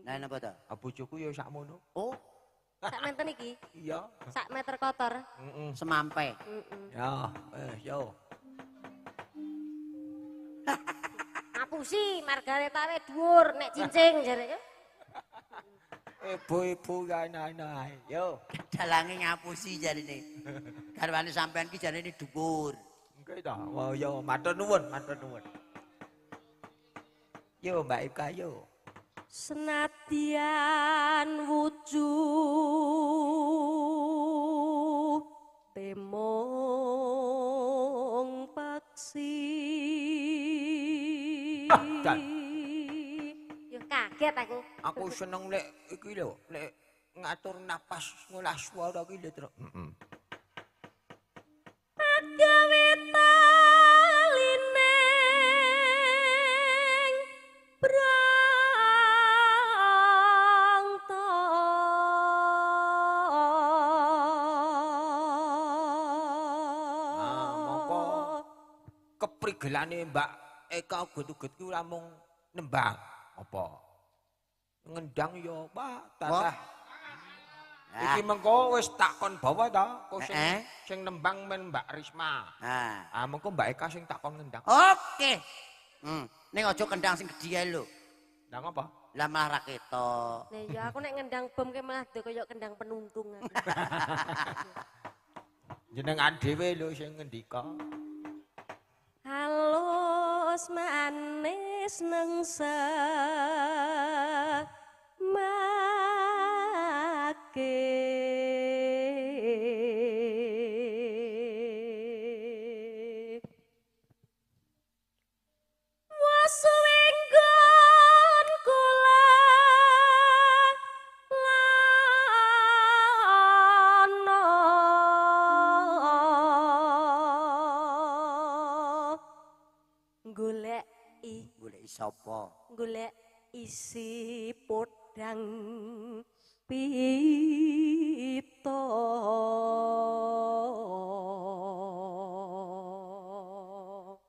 Lah napa to? Bojoku ya sakmono. Oh. Sak menten iki? Iya. Sak meter kotor. Heeh. Semampai. Heeh. Ya, yo. Ngapusi Margareta we dhuwur nek cincing jare. Ibu-ibu ya ana-ana ae. Yo. Dalange ngapusi jarine. Garwane sampean ki jarine dhuwur. Nggih ta. Wah yo matur nuwun, matur nuwun. Yo Mbak Eka yo. Senadyan wujud temong paksi. Ah, yo kaget aku. Aku seneng lek iki lho, lek ngatur napas ngolah swara ki lho, Truk. Heeh. Agawe taline brangta. Ah, mongko keprigelane Mbak Eka uget-uget ki ora mung nembang apa? Ngendang ya, Pak, tatah. Iki mengko wis tak kon bawa ta, kok sing nembang men Mbak Risma. Ah, mengko Mbak Eka sing tak kon ngendang. Oke. Ning aja kendang sing gedhi ae lho. Ndang apa? Lah malah ra ketok. Lah ya aku nek ngendang bom ki malah kaya kendang penuntung. Jenengan dhewe lho sing ngendika. Halus manis nengsa make. Wasuwenggon kula lana golek Sapa? Golek isi podang pito.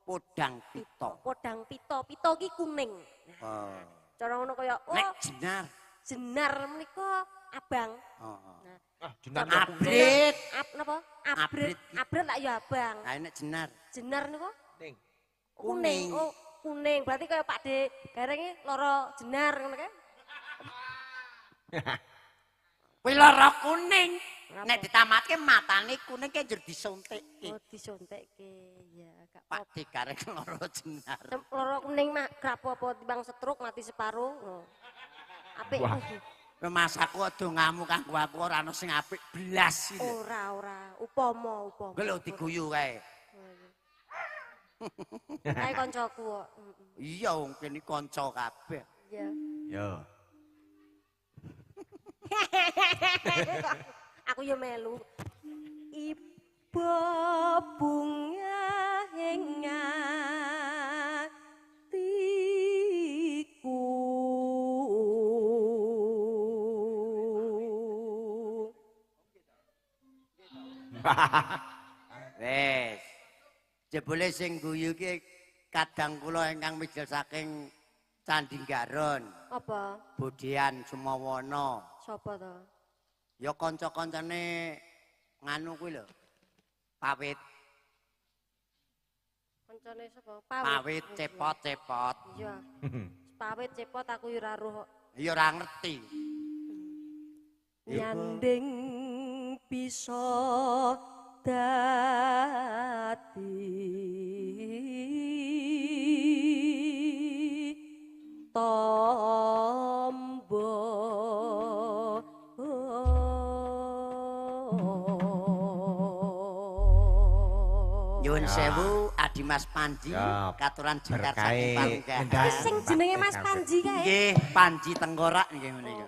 Podang pito. Podang pito, pito ki kuning. Oh. Cara ngono kaya oh. Nek jenar. Jenar menika abang. Heeh. Nah. Ah, jenar abrit. Napa? Abrit. Abrit lak ya abang. Ha nek jenar. Jenar niku? Kuning. Kuning. Oh, kuning. Berarti kaya Pak De Gareng lara jenar ngono kae. Kuwi lara kuning. Nek ditamatke matane kuning ki njur disontekke. Oh, disontekke. Ya, gak Pak De Gareng lara jenar. Lara kuning mah gak apa-apa timbang stroke mati separo. Oh. Apik. Mas aku aja ngamuk kanggo aku ora ana sing apik blas iki. Ora ora, upama upama. Kuwi lho diguyu kae. Kae kancaku kok. Iya wong kene kanca kabeh. Iya. Yo. Aku yo melu. Iba bunga ing atiku. Wes. Jebule sing guyu iki kadang kula ingkang mijil saking Candi Garon. Apa? Budian Sumawana. Sapa to? Ya kanca-kancane nganu kuwi lho. Pawit. Kancane sapa? Pawit. Pawit cepot-cepot. Iya. Pawit cepot aku yo ora roh kok. Ya ora ngerti. Nyanding bisa dadi tombo. Nyuwun sewu Adi Mas Panji katuran jengkar saking Palunggahan. Sing jenenge Mas Panji kae. Nggih, Panji Tengkorak nggih ngene iki.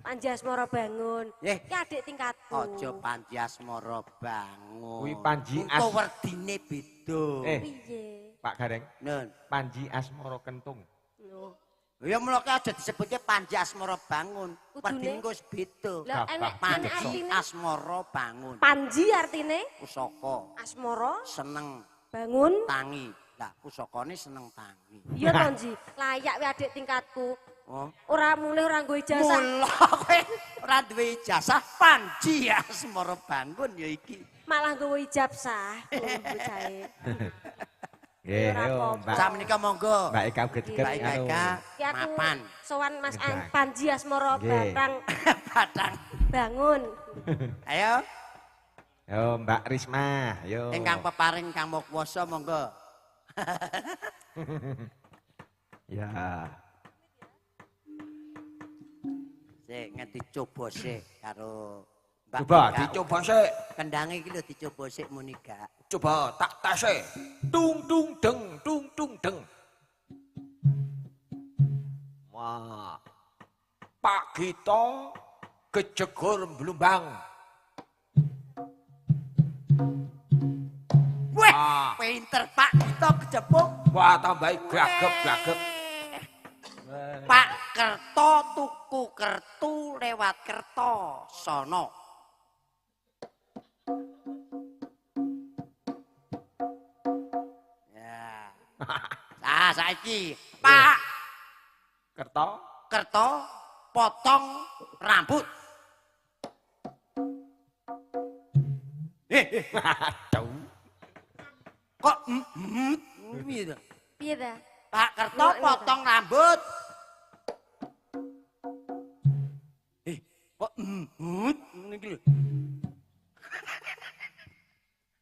Panji Asmara Bangun. Iki adik tingkatku. Aja Panji Asmara Bangun. Kuwi Panji As. Engko werdine beda. Piye? Pak Gareng. Nun. Panji Asmara Kentung. Lho. Ya mula aja disebutnya Panji Asmara Bangun. Werdine engko wis beda. Lah enek Panji Asmara Bangun. Panji artine pusaka. Asmara seneng bangun tangi. Lah pusakane seneng tangi. Iya to, Nji. Layak wae adik tingkatku. Oh. Ora mulih ora nggo ijazah. Mula kowe ora duwe ijazah Panji Asmara Bangun ya iki. Malah nggawa ijab sah bocahe. Nggih, ayo Mbak. Sakmenika monggo. Mbak Eka uget-uget Mbak Eka mapan. Sowan Mas Panji Asmara Batang. Batang Bangun. Ayo. Yo Mbak Risma, yo. Ingkang peparing kang mau kuwasa monggo. Ya. Sik ngerti coba sik karo Mbak. Coba dicoba sik. Kendange iki lho dicoba sik muni gak. Coba tak tase. Dung dung deng dung dung deng. Wah. Pak Gito kejegur blumbang. Wah, pinter Pak Gito kejepuk. Wah, tambahi gagep-gagep. Pak Kerto tuku kertu lewat Kerto sono. Ya. Nah, saiki Pak Kerto Kerto potong rambut. Aduh. Kok piye to? Piye ta? Pak Kerto potong rambut. Kok ngene iki lho.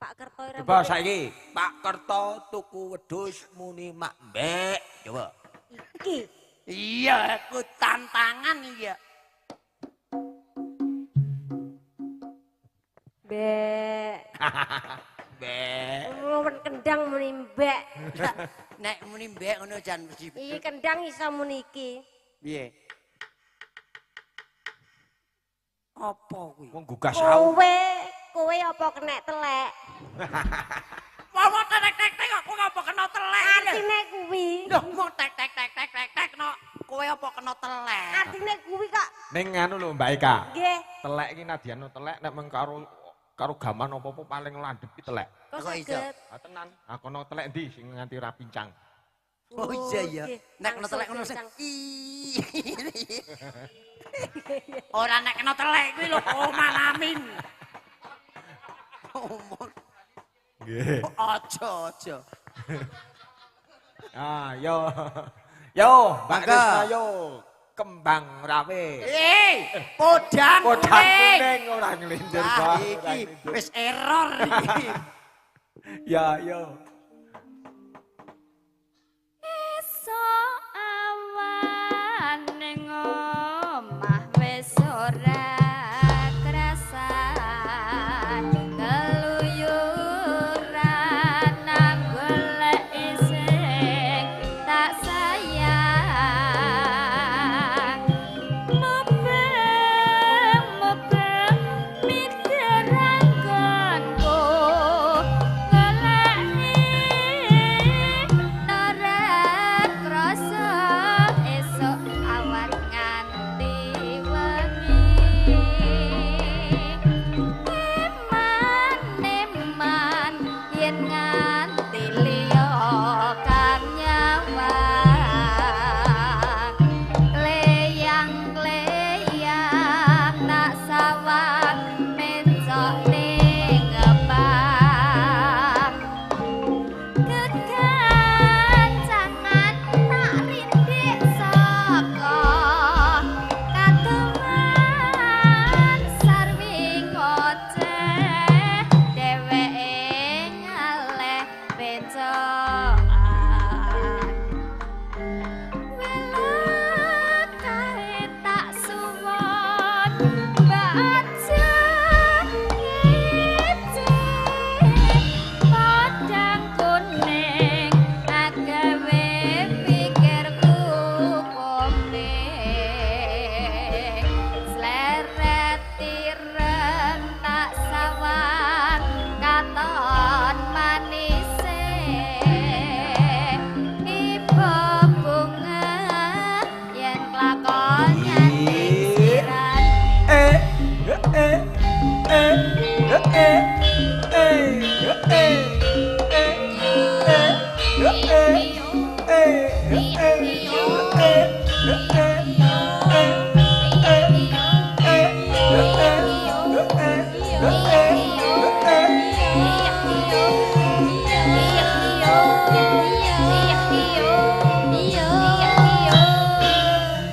Pak Kerto rambut. Coba saiki, Pak Kerto tuku wedhus muni mak mbek. Coba. Iki. Iya, aku tantangan iya. Mbek. Mbek. Ngomong kendang muni mbek. Nek muni mbek ngono jan mesti. Iki kendang iso muni iki. Piye? Apa kuwi? Wong gugah sawu. Kowe apa kenek telek? Wong telek-telek kok kowe apa kena telek? Artine kuwi. Lho, mau tek tek tek tek tek tek no. Kowe apa kena telek? Artine kuwi kok. Ning anu lho Mbak Eka. Nggih. Telek iki nadyan telek nek meng karo karo gaman apa-apa paling landhep iki telek. Kok Kok iso? saged? Ah tenan, ah kono telek ndi sing nganti ra pincang. Oh iya iya. Nggih, Nek kena telek ngono langsung sing pincang. Ora nek kena telek kuwi lho omalamin. Omong Nggih. aja aja. Ah, yo. Yo, Mbak Mangga. Risma yo. Kembang rawe. Eh, podang Podang kuning. kuning ora nglindir, Wah, Pak. Ora iki nglindir. wis error iki. Ya, yo. Esuk awan ning omah wis ora krasan keluyuran nang golek sing tak sayang mubeng-mubeng mideranggonku goleki ora krasa esuk awan nganti wengi eman-eman yen nganti liya kang nyawang kleyang-kleyang tak sawang mencok ning ngebang kekancangan tak rindik saka kadoman sarwi ngoceh dheweke ngaleh becokan welak kae tak suwun baca ngece podang kuning agawe pikirku kuning sleret ireng tak sawan katon manise ibu bunga yen klakon nyanting siran Eh, eh, eh, eh, eh, eh, eh, eh, eh, eh, eh, eh, eh, eh, eh, eh, eh, eh,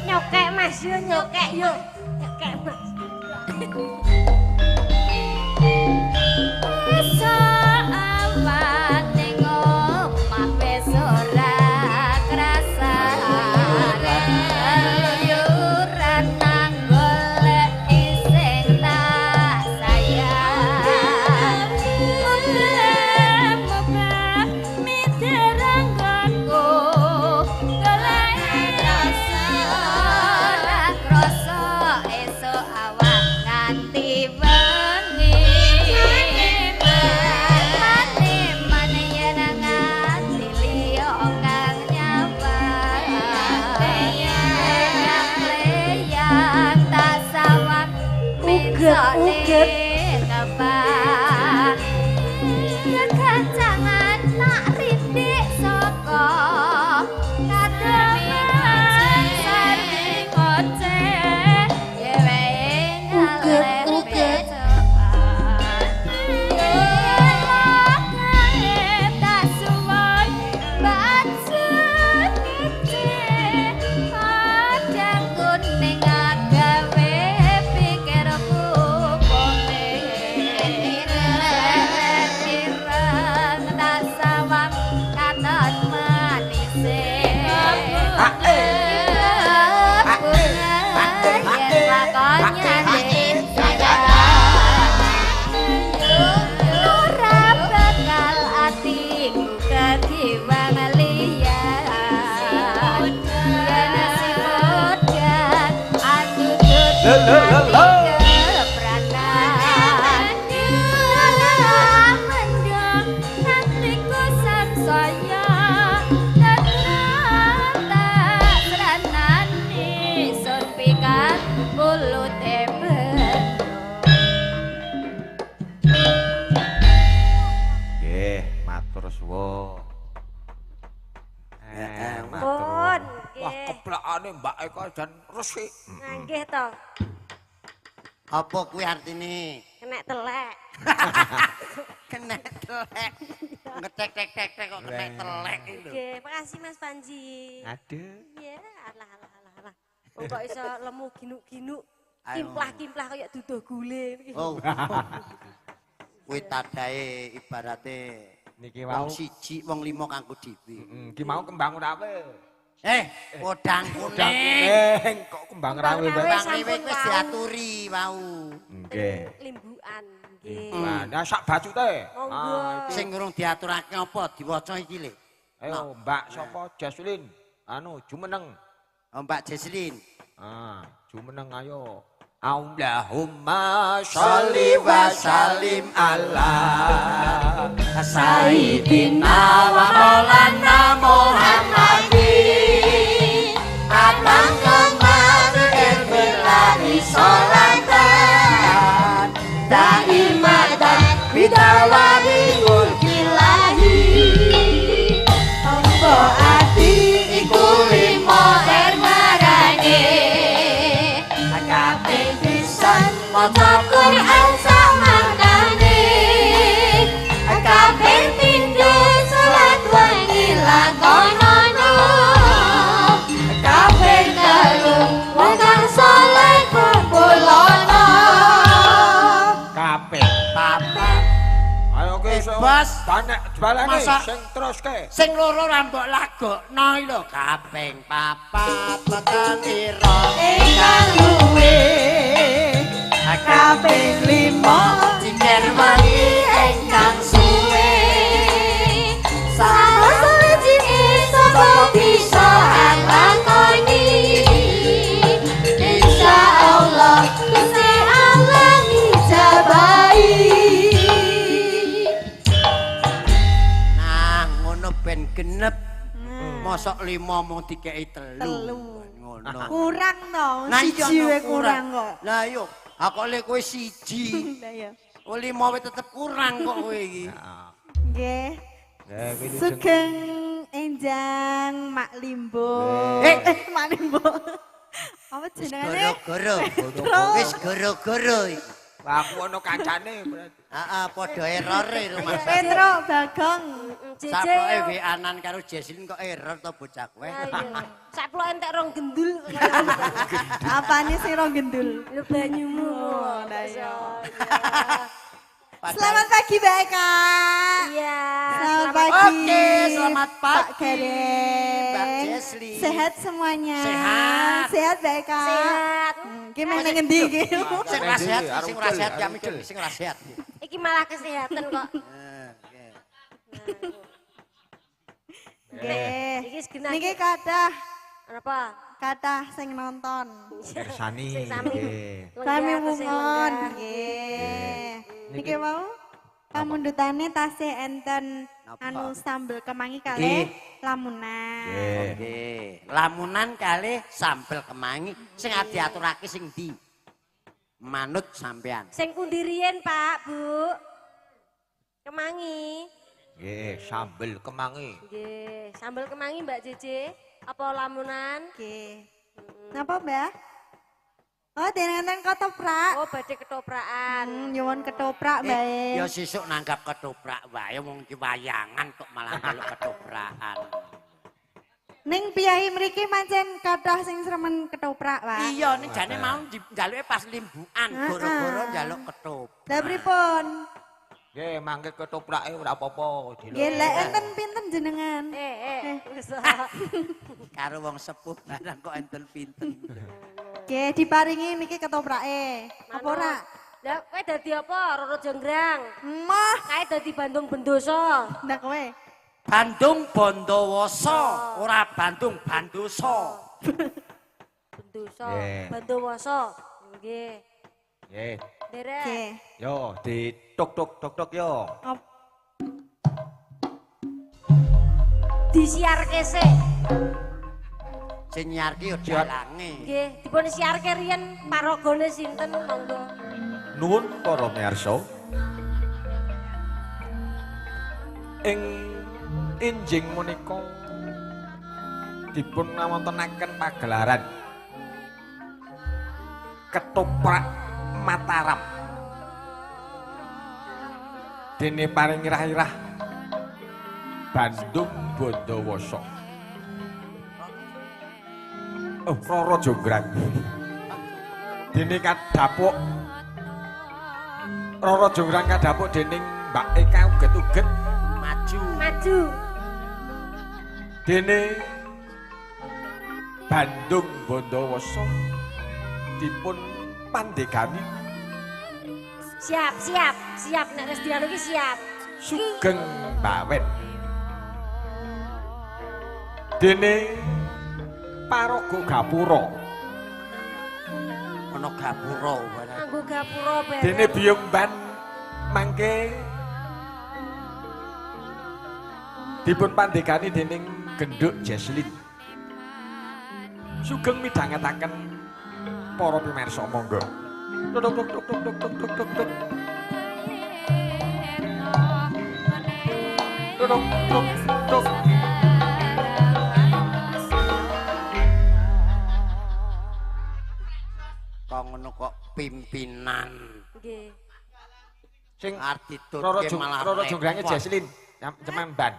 Nyokek Mas yo nyokek yo. Nyokek Mas. Esuk awan ning omah wis ora krasan keluyuran nang golek sing tak sayang mubah-mubah mideranggonku golek rasa ora krasa esuk awan nganti wengi mane-mane yen nganti liya kang nyawang kleyang tak sawang Uget, uget. Kebak kekancangan tak rindik saka kadoman sarwi ngoceh dheweke ngaleh Uget, uget. becokan Elok kae tak suwun bacut ngece padang kuning agawe pikirku kuning Eka jan resik. Nah, nggih to. Apa kuwi artine? Kenek telek. Kenek telek. Ngetek tek tek tek kok kenek telek iki lho. Nggih, makasih Mas Panji. Aduh. Iya, alah alah alah alah. Wong kok iso lemu ginuk-ginuk, kimplah-kimplah kaya duduh gule iki. Oh. Kuwi tadae ibarate niki wau wong siji wong lima kanggo dhewe. Heeh, iki mau kembang rawe. Podang kuning. Kok kembang rawe Kembang Kembang sampun rawe wis wau. diaturi wau. Nggih. Limbukan nggih. Nah, sak bacute. Monggo. Sing urung diaturake apa diwaca iki lho. Ayo Mbak sapa Jeslin? Anu jumeneng. Oh, Mbak Jeslin. Ah, jumeneng ayo. Allahumma sholli wa sallim ala Sayyidina wa Maulana Muhammadin. Abang kemarin berlari sholatan daimatan bidawari mulkilahi. Tombo ati iku limo permarane. Kaping pisan Maca Quran samaknane. Kaping pindho salat wengi lakonono. Kaping telu wong kang saleh kumpulono. Kaping papat. Ayo ki iso. Bos. Tanek balane Masa- sing teruske. Sing loro ra mbok lagokno iki lho. Kaping papat weton ira Ingkang luwih kaping lima ciker wengi ingkang suwe. Salah sawiji sapa bisa nglakoni. Insyaallah Gusti Allah ngijabahi. Nah, ngono ben genep. Mosok lima mung dikeki telu. Telu. Ngono. Kurang to, Nah, iya, siji no, wae kurang kok. Lah yo, aku lek kowe siji. Lah iya. Oh lima wae tetep kurang kok kowe iki. Nggih. Eh, Sugeng enjang Mak Limbo. Eh. Mak Limbo. Apa Wis jenengane? goro-goro. Wis goro-goro iki. Lah aku ono kancane berarti. Heeh, padha errore rumah. Petro Bagong. JJ. Saploke WA-nan karo Jeslin kok error to bocah kowe. Ayo. Saploke entek rong gendul. Apane sing rong gendul? Lho banyumu. Oh, lah iya. Padahal- Selamat pagi Mbak Eka. Iya. Selamat pagi. Oke, selamat Pak pagi, Gareng. Mbak Jesli. Sehat semuanya. Sehat. Sehat Mbak Eka. Sehat. Ki meh nang ngendi iki? Sing ora sehat, Arep sing ora ucul, sehat arep kami ucul. sing ora sehat. Iki malah kesehatan kok. Heeh, oke. Nggih. Iki segenah. Niki kathah, Apa? kathah sing nonton. Kersani. Sing sami. Nggih. Sami Lenggah, tesih wungon lenggah. nggih. Niki wau pamundhutane tasih enten Napa? anu sambel kemangi kalih lamunan. Nggih. Oke, lamunan kalih sambel kemangi sing diaturake sing ndi? Manut sampean. Sing pundi riyen, Pak, Bu? Kemangi. Nggih, sambel kemangi. Nggih, sambel kemangi Mbak JJ. Apa lamunan? Nggih. Napa, Mbak? Oh, dereng enten ketoprak. Oh, badhe ketoprakan. Nyuwun ketoprak, Mbak. Ya sesuk nanggap ketoprak wae wong iki wayangan kok malah njaluk ketoprakan. Ning piyayi mriki pancen kathah sing sremen ketoprak, Pak. Iya, ning jane mau njaluke pas limbukan, goro-goro njaluk ketoprak. Lah pripun? Nggih, mangke ketoprake ora apa-apa. Nggih, lek enten pinten jenengan? Wis. Karo wong sepuh barang kok enten pinten. Nggih, diparingi niki ketoprake. Apa ora? Lah kowe dadi apa? Roro Jonggrang. Mah, Kae dadi Bandung Bendosa. ndak kowe. Bandung Bondowoso, ora Bandung Bandoso. Bendosa, Nggih. Bondowoso. Nggih. Nggih. Derek. Nggih. Yo, ditok tok tok tok yo. Op. Disiarke sik. Sing nyiarke yo dalange. Nggih, dipun siarke riyen paragane sinten monggo. Nuwun para miyarsa. Ing injing menika dipun ngawontenaken pagelaran Ketoprak Mataram. Dene paring irah-irah Bandung Bondowoso. Oh, Roro Jonggrang. Dene kadhapuk Roro Jonggrang kadhapuk dening Mbak Eka uget-uget maju. Maju. Dene Bandung Bondowoso dipun pandegani. Siap, siap, siap nek wis dianu ki siap. Sugeng Bawen. Dene paraga gapura. Ana gapura barang. Nganggo gapura barang. Dene biyung ban mangke dipun pandegani dening Genduk Jesslyn. Sugeng midhangetaken para pamirsa monggo. Tuk tuk tuk tuk tuk tuk tuk tuk. Tuk tuk tuk. Kok ngono kok pimpinan. Nggih. Sing arep ditutke malah Roro Jonggrange Jesslyn, ceman ban.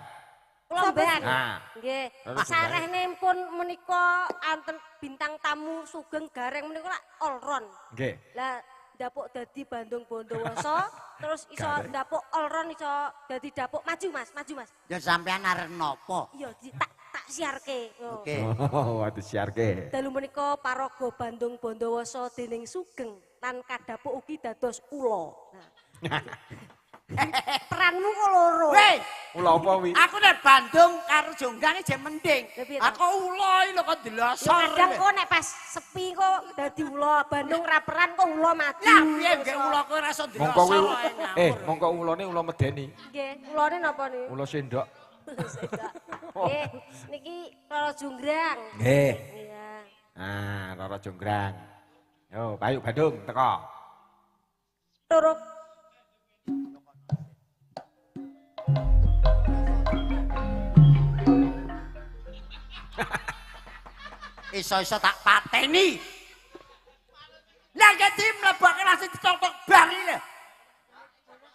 Kula ban. Nggih. Sarehne pun menika anten bintang tamu Sugeng Gareng menika lak all round. Nggih. Lah ndapuk dadi Bandung Bondowoso, terus iso ndapuk all round iso dadi dapuk maju Mas, maju Mas. Ya sampean arep napa? Iya tak siarke. Oke. Oh, waduh siarke. Dalu menika paraga Bandung Bondowoso dening Sugeng lan kadhapuk ugi dados ula. Nah. Peranmu kok loro. Weh, ula apa wi? Aku nek Bandung karo Jonggrang jek mending. Aku ula iki lho kok delosor. Kadang kok nek pas sepi kok dadi ula, Bandung ra peran kok ula maju. Lah piye nggih ula kowe ora iso delosor. Mongko ulane ula medeni. Nggih, ulane napa niku? Ula sendok. Sendok. Nggih, niki Roro Jonggrang. Nggih. Iya. Nah, Roro Jonggrang. Yo, Bayu Bandung teko. Turuk. Iso-iso tak pateni. Lah geti mleboke langsung ditontok bar iki lho.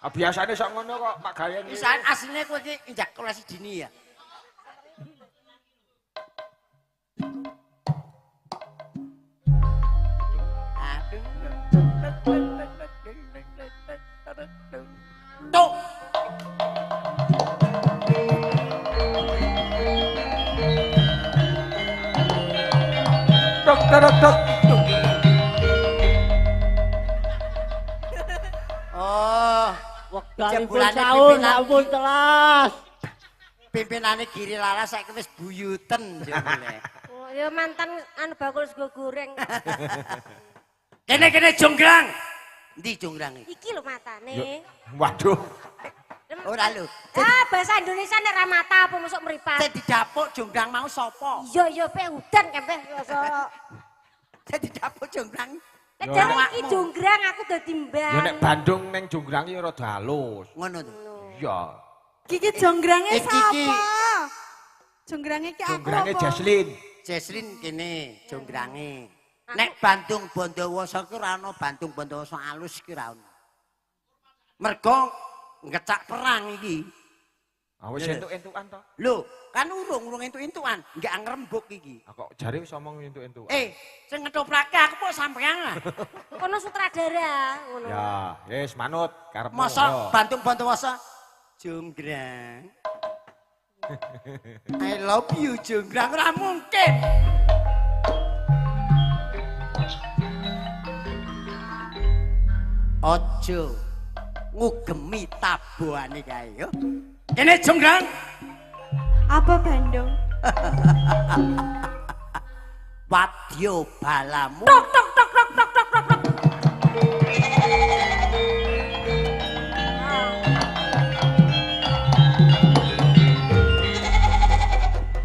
Ah biasane sok ngono kok Pak Gayen iki. Pisan asline kowe iki injak kelas dini ya. Tuk. Tok tok tok. Oh, wekdalipun saun ampun telas. Pimpinane Giri Laras saiki wis buyuten jebule. Oh, ya mantan anu bakul sego goreng. Kene-kene Jonggrang. Endi Jonggrange? Iki lho matane. Waduh. Ora lho. Ah, bahasa Indonesia nek ra mata apa mosok mripat. Sing didapuk Jonggrang mau sapa? Iya iya pe udan kempe rasa. Sing didapuk Jonggrang. Lah jare iki Jonggrang aku dadi mbang. Ya nek Bandung neng Jonggrang iki rada halus. Ngono to. Iya. Iki Jonggrange sapa? Jonggrange iki aku. Jonggrange Jesslyn. Jesslyn kene Jonggrange. Nek Bandung Bondowoso ki ora ana Bandung Bondowoso alus ki ora ono. Mergo ngecak perang iki. Ah wis entuk-entukan to. Lho, kan urung entuk-entukan, enggak ngrembug iki. Ah kok jare wis omong entuk-entukan. Sing ngetoprake aku kok sampean ah. Kono sutradara ngono. Ya, wis manut karepmu. Masa Bandung Bondowoso Jonggrang. I love you Jonggrang ora mungkin. Ojo ngugemi tabuhane kae yo. Kene Jonggrang. Apa Bandung? Wadya balamu. Tok tok tok tok tok tok tok tok.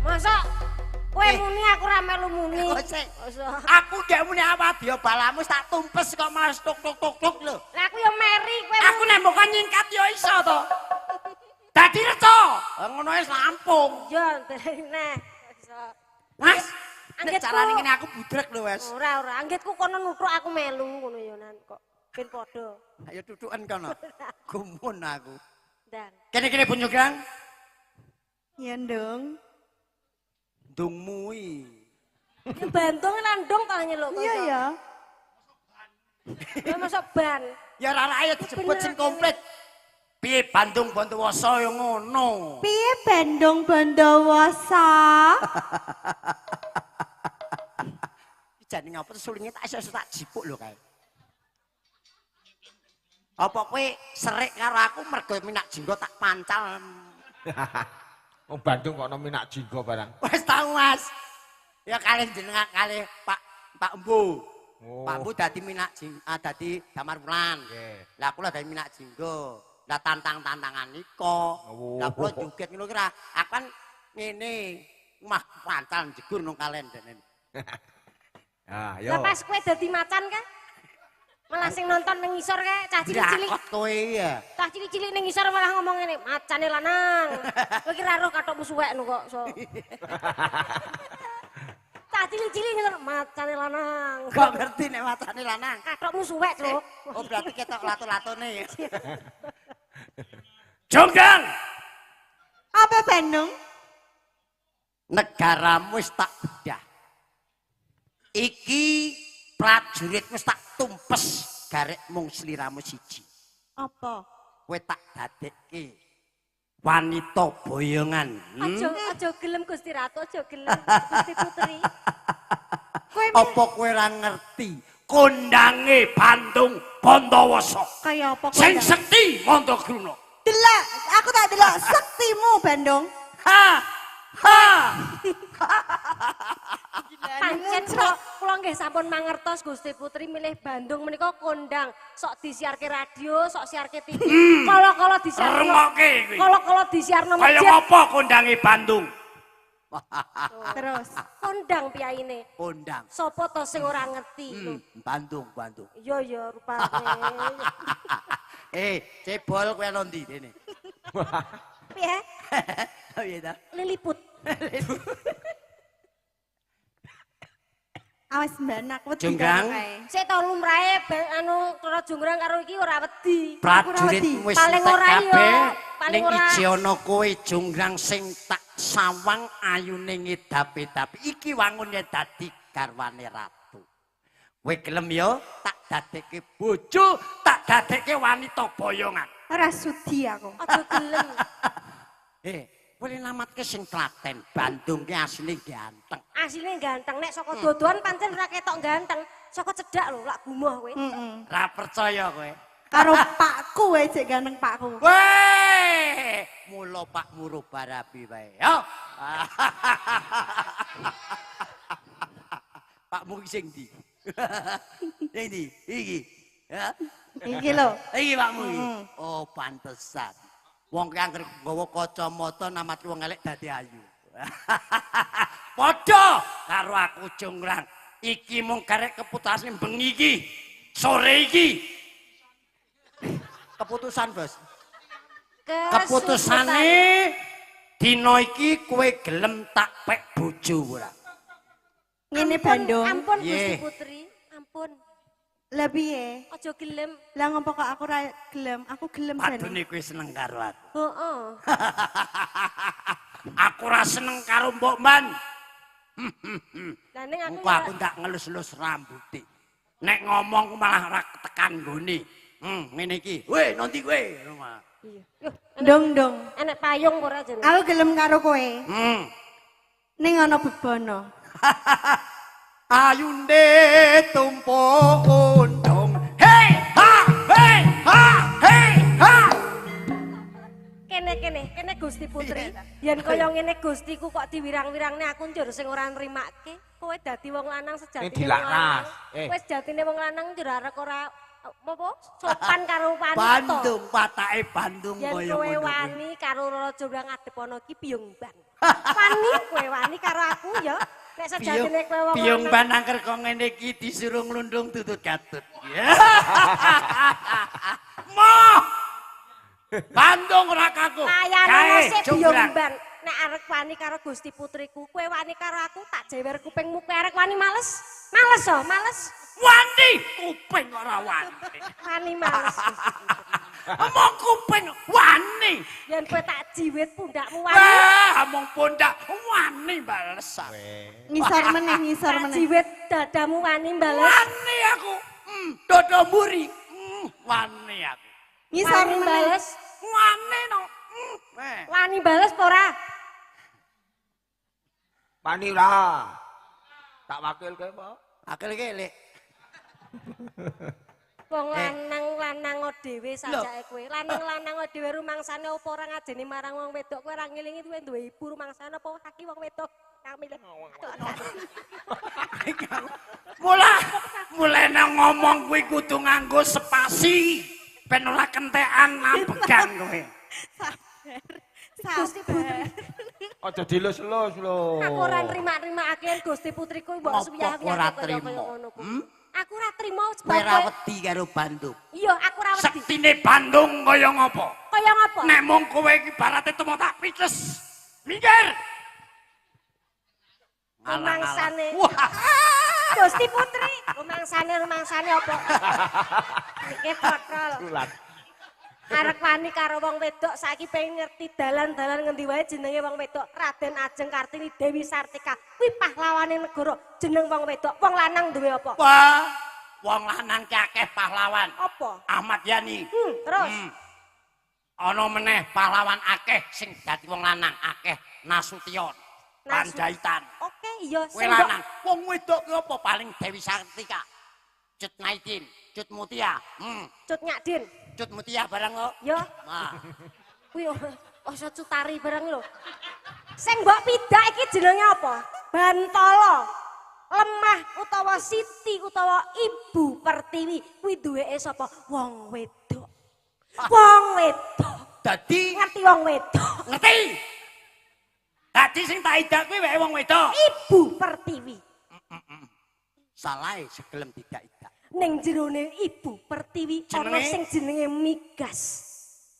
Masa kowe muni aku ora melu muni. Aku gak muni wadya balamu tak tumpes kok malah tok tok tok tok lho. Lah aku yo meri kowe. Aku nek mbok nyingkat yo iso to. Dadi reca. Ngono wis rampung. Yo neh. Iso. Mas, Nek carane ngene aku budrek lho wes. Ora ora, anggitku kono nuthuk aku melu ngono ya nan kok ben padha. Ayo tutuken kono. Gumun aku. Ndang. Kene-kene Bun Jonggrang. Ya ndung. Ndungmu iki. Ya Bandung landung ta nyeluk kok. Iya ya. Ya mosok ban. Ya ora ayo disebut sing komplit. Piye Bandung Bondowoso ya ngono. Piye Bandung Bondowoso? Jane ngapa sulinge tak iso tak jipuk lho kae. Apa kowe serik karo aku mergo minak jinggo tak pancal. Wong Bandung kok ono minak jinggo barang. Wis tau Mas. Ya kalih jenengan kalih Pak Pak Embu. Oh. Pak Embu dadi minak jing, dadi Damar Wulan. Nggih. Lah kula dadi minak jinggo. Lah tantang-tantangan nika. Oh. Lah kula joget ngono ki ra. Aku kan ngene, mah pancal jegur nang kalen dene. Ah, yo. Lah pas kowe dadi macan kan? Malah sing nonton ning ngisor kae cah cilik-cilik. Drakot kowe ya. Cah cilik-cilik ning ngisor malah ngomong ngene, macane lanang. Kowe ki ra roh kathokmu suwek nu kok. So. Cah cilik-cilik ngisor macane lanang. Kok ngerti nek macane lanang? Kathokmu suwek, Cuk. Oh berarti ketok lato-latone. Jonggrang. Apa Bandung? Negaramu wis tak bedah. Iki prajurit wis tak tumpes garek mung sliramu siji. Apa? Kowe tak dadekke wanita boyongan. Aja aja gelem Gusti Ratu, aja gelem Gusti Putri. Kowe Apa kowe ora ngerti Kondange Bandung Bondowoso. kaya apa Sing kondang? sekti Mandagruna. Delok, aku tak delok sektimu Bandung. Ha! Ha! Pancen kula nggih sampun mangertos Gusti Putri milih Bandung menika kondang, sok disiarke radio, sok siarke TV. Kala-kala disiarno. Rungokke kuwi. Kala-kala disiarno Kaya masjid. apa kondange Bandung? Terus Kondang piyaine. Kondang. Sopo to sing ora ngerti lho. Bandung, Bandung. Iya ya rupane. Cebol kowe ana ndi dene? Piye? Piye ta? Liliput. awas mbak aku wedi Jonggrang. karo kae. Sik to lumrahe anu Roro Jonggrang karo iki ora wedi. Prajurit wis Paling entek ora ya, kabeh. paling Ning ora. iji ana kowe Jonggrang sing tak sawang ayune ngedapi-dapi. Iki wangune dadi garwane ratu. Kowe gelem ya tak dadekke bojo, tak dadekke wanita boyongan. Ora sudi aku. Aja gelem. Kowe namatke sing Klaten, Bandung ki asline ganteng. Asline ganteng nek saka dodoan pancen ora ketok ganteng. Saka cedhak lho lak gumoh kowe. Heeh. Ra percaya kowe. Karo pakku wae jek ganteng pakku. Weh, mula pakmu rubarabi wae. Yo. Pakmu ki sing ndi? Sing ndi? Iki. Ya. Iki lho. Iki pakmu iki. Oh, pantesan. Wong ki anggere nggawa kacamata namat wong elek dadi ayu. Padha karo aku Jonggrang. Iki mung karek keputusane bengi iki. Sore iki. Keputusan, Bos. Keputusane dina iki kowe gelem tak pek bojo ora? Ngene Bandung. Ampun Gusti Ye. Putri, ampun. Lah piye? Aja gelem. Lah ngopo kok aku ora gelem? Aku gelem jane. Padune kowe seneng karo aku. Heeh. Aku ora seneng karo Mbok Man. Lah ning aku Engko aku ndak ngelus-elus rambuté. Nek ngomong ku malah ora tekan nggone. Ngene iki. Weh, nanti kowe. Iya. Yuh, Ndong ndong. enek payung ora jane. Aku gelem karo kowe. Ning ana bebana. Ayune tumpuk undung. Hei, ha, hei, ha, hei, ha. Kene kene, kene Gusti Putri. Yen kaya ngene Gustiku kok diwirang-wirangne aku njur sing ora nrimake. Kowe dadi wong lanang sejatine. Ini dilaknas. wong lanang. Kowe sejatine wong lanang njur arek ora apa sopan karo wanita. Bandung patake Bandung Yen kaya kowe ngono kuwi. wani karo Roro Jonggrang ngadep ana iki biyung ban. Wani kowe wani karo aku ya. Nek sejatine kowe wong Biyung lanang. ban angker kok ngene iki disuruh nglundung tutut katut. Moh. Bandung ora kaku. Layanono Kae, sik Jonggrang. biyung ban. Nek Arek wani karo Gusti Putriku, kowe wani karo aku tak jewer kupingmu, kowe arek wani males. Males oh, males. Wani kuping ora wani. Wani males. Omong kuping wani. Yen kowe tak jiwit pundakmu wani. Wah, omong pundak wani bales. Ngisor meneh, ngisor Tak meneh. jiwit dadamu wani bales. Wani aku. Dodo mburi. Wani aku. Ngisor Wani meneh. bales. Wani no. Wani bales apa ora? Wani ora. Tak wakilke apa? Wakilke, Lek. Wong lanang-lanang dhewe sajake kowe. Lanang-lanang dhewe rumangsane apa ora ngajeni marang wong wedok, kowe ora ngelingi kowe duwe ibu rumangsane apa kaki wong wedok. Kang milih. Mulai nang ngomong kuwi kudu nganggo spasi ben ora kentekan ambegan kowe. Gusti Putri. Aja dilus-lus lho. Aku ora nrima-nrimakake yen Gusti Putriku mbok Ngopo suyah-wiyah ora kaya trimo? ngono kuwi. Aku ora trimo sebab Kowe ora kowe wedi karo Bandung. Iya, aku ora wedi. Sektine Bandung kaya ngopo? Kaya ngopo? Nek mung kowe iki barate temo tak pites. Minggir. Rumangsane. Wah, Gusti Putri, rumangsane apa? Niki potrol. Ulat. Arek wani karo wong wedok saiki pengen ngerti dalan-dalan ngendi wae jenenge wong wedok. Raden Ajeng Kartini Dewi Sartika kuwi pahlawane negara, jeneng wong wedok. Wong lanang duwe apa? Wah, wong lanang ki akeh pahlawan. Apa? Ahmad Yani. Terus Ana meneh pahlawan akeh sing dadi wong lanang akeh Nasution, Panjaitan. Oke, iya Kowe lanang, wong wedok ki apa paling Dewi Sartika. Cut Naitin, Cut Mutia. Cut Nyakdin. Cut Mutia barang kok. Ya. Wah. Kuwi asa cutari barang lho. Sing mbok pidak iki jenenge apa? Bantala. Lemah utawa Siti utawa Ibu Pertiwi kuwi duweke sapa? Wong wedok. Wong wedok. Dadi ngerti wong wedok. Ngerti. Dadi sing tak idak kuwi wae wong wedok. Ibu Pertiwi. Salahe segelem tidak-idak. Ning jerone Ibu Pertiwi ana sing jenenge migas.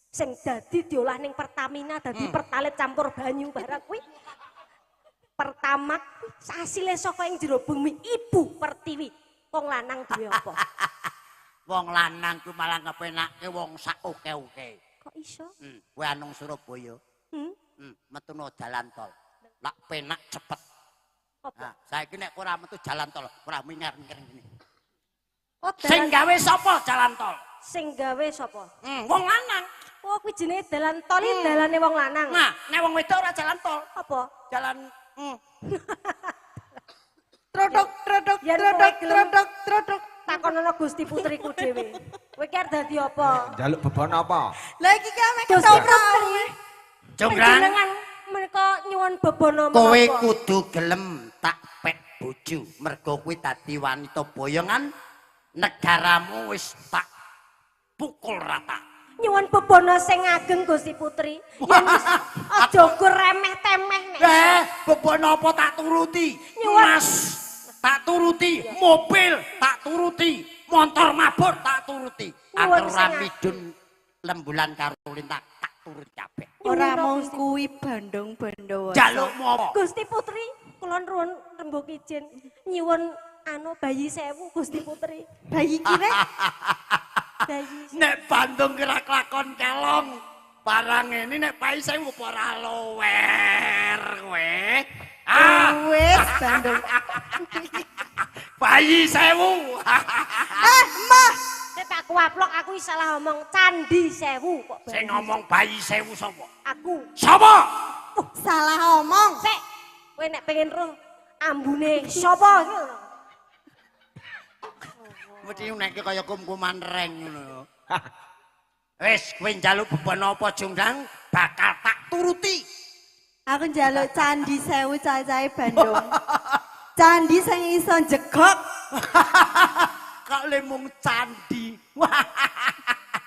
Sing dadi diolah ning Pertamina dadi pertalit campur banyu barang kuwi. Pertama hasile saka ing jero bumi Ibu Pertiwi. Wong lanang duwe apa? Wong lanang kuwi malah ngepenake wong sak oke-oke. Kok iso? Kowe anung Surabaya. Metuno jalan tol. Lak penak cepet. Nah, saiki nek ora metu jalan tol, ora mingar-mingar ngene. Oh, sing gawe sapa jalan tol? Sing gawe sapa? Wong lanang. Oh, kuwi jenenge dalan tol iki dalane wong lanang. Nah, nek wong wedok ora jalan tol. Apa? Jalan Trotok trotok trotok trotok trotok. Takonono Gusti Putriku dhewe. Kowe ki arep dadi apa? Njaluk beban apa? Lah iki ki ame Gusti ketoprak. Putri. Jonggrang. Panjenengan menika nyuwun bebana menapa? Kowe kudu gelem tak pek bojo, mergo kuwi dadi wanita boyongan negaramu wis tak pukul rata. Nyuwun bebana sing ageng Gusti Putri. Yen wis aja go remeh-temeh nek. Bebana apa tak turuti? Nyuwun. Mas tak turuti, mobil tak turuti, motor mabur tak turuti. Nyuwun Aku ora sing midun lembulan karo lintang tak turuti kabeh. Ora mung kuwi Bandung Bondowoso. Jalukmu apa? Gusti Putri, kula nuwun rembug izin nyuwun anu bayi 1000 Gusti Putri. Bayi kire? Bayi. Nek Bandung kira kelakon kalong, barang ini nek bayi 1000 apa ora lower kowe? Ah, wis Bandung. Bayi 1000. Mah. Nek tak kuaplok aku salah omong candi 1000 kok. Sing ngomong bayi 1000 sapa? Aku. Sapa? Salah omong. Sik, kowe nek pengen roh ambune sapa iki lho. Mesti nek kaya kum-kuman reng ngono. Wis kowe njaluk bebana apa Jonggrang bakal tak turuti. Aku njaluk candi 1000 cacahe Bandung. Candi sing iso jegok. Kok le mung candi.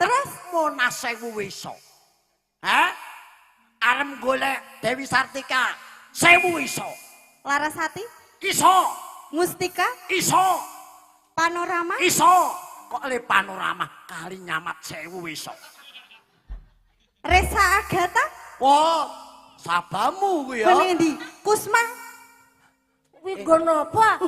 Terus Monas 1000 iso. Hah? Arep golek Dewi Sartika 1000 iso. Larasati? Iso. Mustika? Iso. Panorama? Iso. Kok le panorama kali nyamat 1000 iso. Resa Agatha? Wah, Sabamu kuwi ya. Kowe endi? Kusma. Kuwi nggon apa?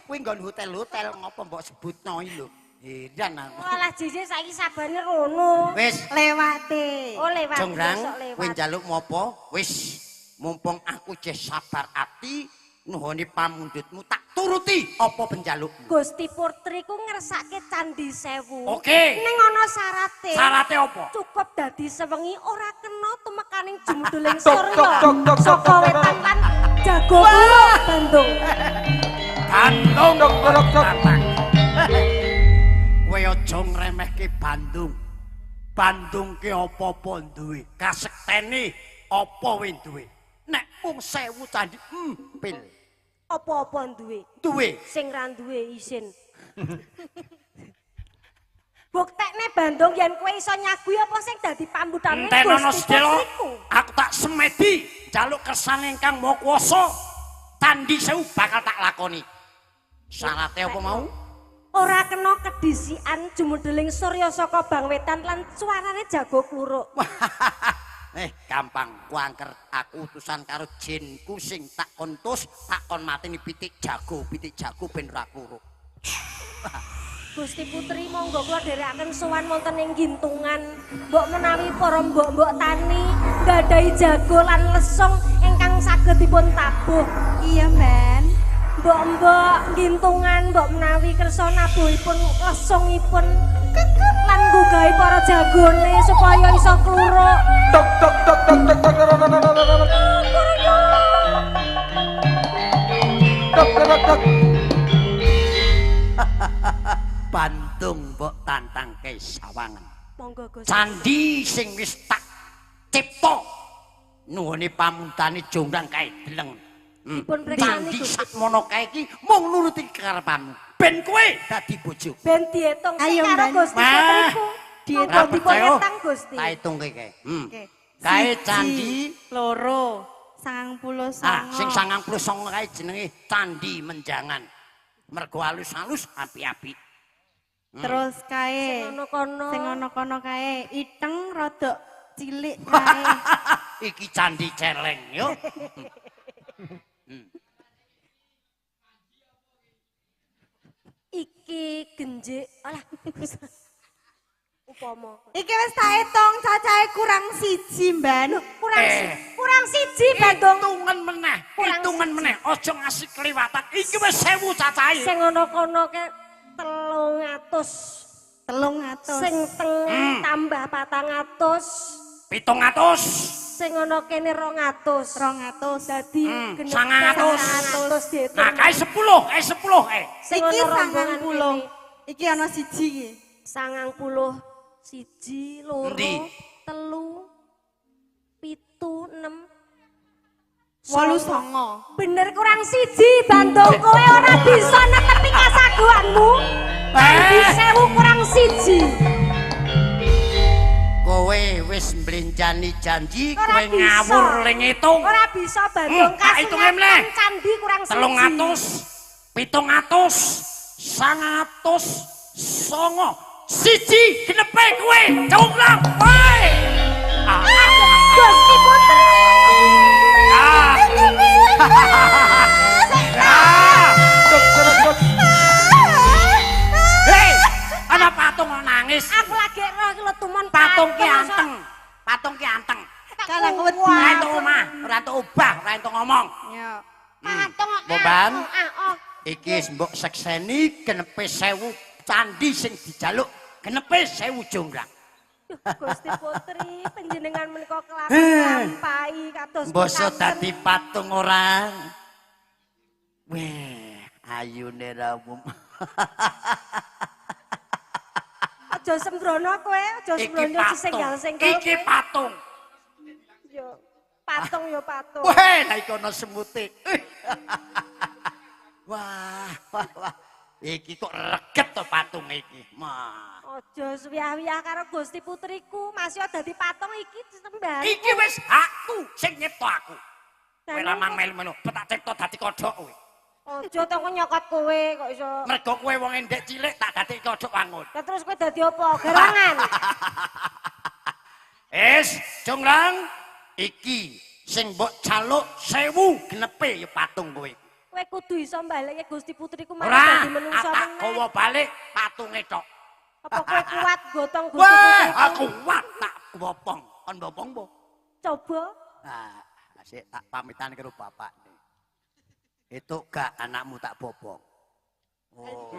Kuwi nggon hotel-hotel ngopo mbok sebutno iki lho. Heran aku. Walah jiji saiki sabane rono. Wis lewate. Oh lewat. Jonggrang, kowe njaluk ngopo? Wis mumpung aku jeh sabar ati nuhoni pamundhutmu tak turuti apa penjalukmu. Gusti Putri ku ngersake Candi Sewu. Oke. Ning ana syarate. Syarate apa? Cukup dadi sewengi ora kena tumekaning jumedhuling surya. Saka wetan lan jago kula Bandung. Bandung tatang. Kowe aja ngremehke Bandung. Bandung ki apa-apa duwe, kasektene apa wae duwe. Nek mung 1000 candi, pil. Apa-apa duwe? Duwe. Sing ra duwe isin. Buktekne Bandung yen kowe iso nyagui apa sing dadi pambutane Gusti Putriku. Aku tak semedi njaluk kersane ingkang Maha Kuwasa. Candi Sewu bakal tak lakoni. Syarate apa mau? Ora kena kedisian jumedheling surya saka bang wetan lan suarane jago kluruk. Gampang, ku angker aku utusan karo jinku sing tak kontus, tak kon mateni pitik jago ben ora kluruk. Gusti Putri monggo kula dherekaken sowan wonten ing Gintungan. Mbok menawi para mbok-mbok tani nggadahi jago lan lesung ingkang saged dipun tabuh. Iya, Men. Mbok-mbok Gintungan mbok menawi kersa nabuhipun lesungipun lan nggugahi para jagone supaya iso kluruk. Tok tok tok tok tok tok tok tok tok tok tok. Bandung mbok tantangke sawangan. Monggo Gusti. Candi sing wis tak cipta nuwune pamundane jonggrang kae deleng. Candi sakmono kae iki mung nuruti karepanmu. Ben kowe dadi bojo. Ben dietung sing karo Gusti Putriku. Dietung dipun etang Gusti. Tak hitungke kae. Kae candi loro 99. Ah, sing 99 kae jenenge Candi Menjangan. Mergo alus-alus api-api. Terus kae sing ana kono. Sing ana kono kae iteng rodok cilik kae. Iki candi celeng yo. Iki genjik alah. Upama. Iki wis tak hitung cacahe kurang siji, Mban. Kurang siji, Bandung. Hitungan meneh, hitungan meneh, aja ngasih kelewatan. Iki wis 1000 cacahe. Sing ana kono ke 300. 300. Sing tengah tambah 400. 700. Sing ana kene 200. 200. Dadi genep 900. Nah, kae 10, kae 10 kae. Iki 90. Iki ana siji iki. 90 1 2 3 7 6 8 9. Bener kurang siji Bandung, kowe ora bisa netepi kasaguhanmu. Candi Sewu kurang siji. Kowe wis mblenjani janji, kowe ngawur ling ngitung. Ora bisa Bandung, kasunyatan candi kurang siji. 300 700 900 9 siji genepe kowe cunglang kowe. Gusti Putri. Hei, ana patung nangis. Aku lagi roh iki lho tumon patung ki anteng. Patung ki anteng. Kan aku wedi. Ora entuk omah, ora entuk obah, ora entuk ngomong. Ya. Patung kok. Mbokan. Iki mbok sekseni genepe 1000 candi sing dijaluk genepe 1000 jonggrang. Gusti Putri, panjenengan menika kelampahi kados mbasa dadi patung ora. Weh, ayune ra umum. Aja sembrono kowe, aja sembrono sesenggal-senggal. Iki patung. Yo, patung yo patung. Weh, lha iki ana semute. Wah, wah, wah. Iki kok reget to patung iki. Mah. Aja suwiyah-wiyah karo Gusti Putriku, masih dadi patung iki disembah. Iki wis hakku sing nyipta aku. Kowe ra mang melu-melu, tak cipta dadi kodhok kowe. Aja to kok nyokot kowe kok iso. Mergo kowe wong endek cilik tak dadi kodhok wangun. Lah terus kowe dadi apa? Garangan. Es, Jonggrang, iki sing Sing mbok jaluk 1000 genepe ya patung kowe. Kowe kudu iso mbalekke Gusti Putriku marang Ora, dadi menungsa tak meneh. gawa balik patunge tok. Apa kowe kuat gotong Gusti Wah, Putriku? aku kuat tak bopong. Kon bopong po? Coba. Nah, sik tak pamitan karo bapakne. Itu gak anakmu tak bopong. Oh.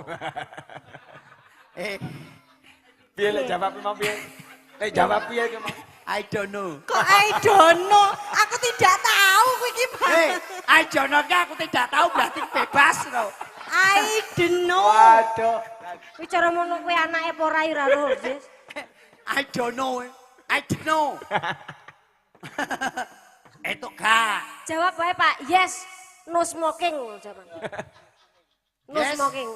Piye lek jawab mau piye? Lek jawab piye ki mau? I don't know. Kok I don't know? Aku tidak tahu kowe iki. I don't know ki aku tidak tahu berarti bebas lho. I don't know. Waduh. Kuwi cara ngono kowe anake apa ora ora lho, Sis. I don't know. I don't know. Itu gak. Jawab wae Pak, yes, no smoking jawaban. No Yes. smoking.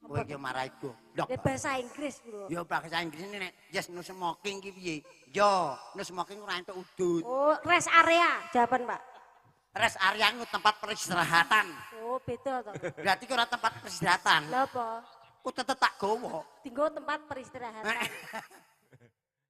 Kowe iki marahi goblok. Ya bahasa Inggris, Bro. Ya bahasa Inggris ini nek yes no smoking ki piye? Yo, no smoking ora entuk udut. Oh, rest area jawaban Pak. Rest area ku tempat peristirahatan. Oh, beda to. Berarti ki ora tempat peristirahatan. Lha apa? Ku tetep tak gowo. Dinggo tempat peristirahatan.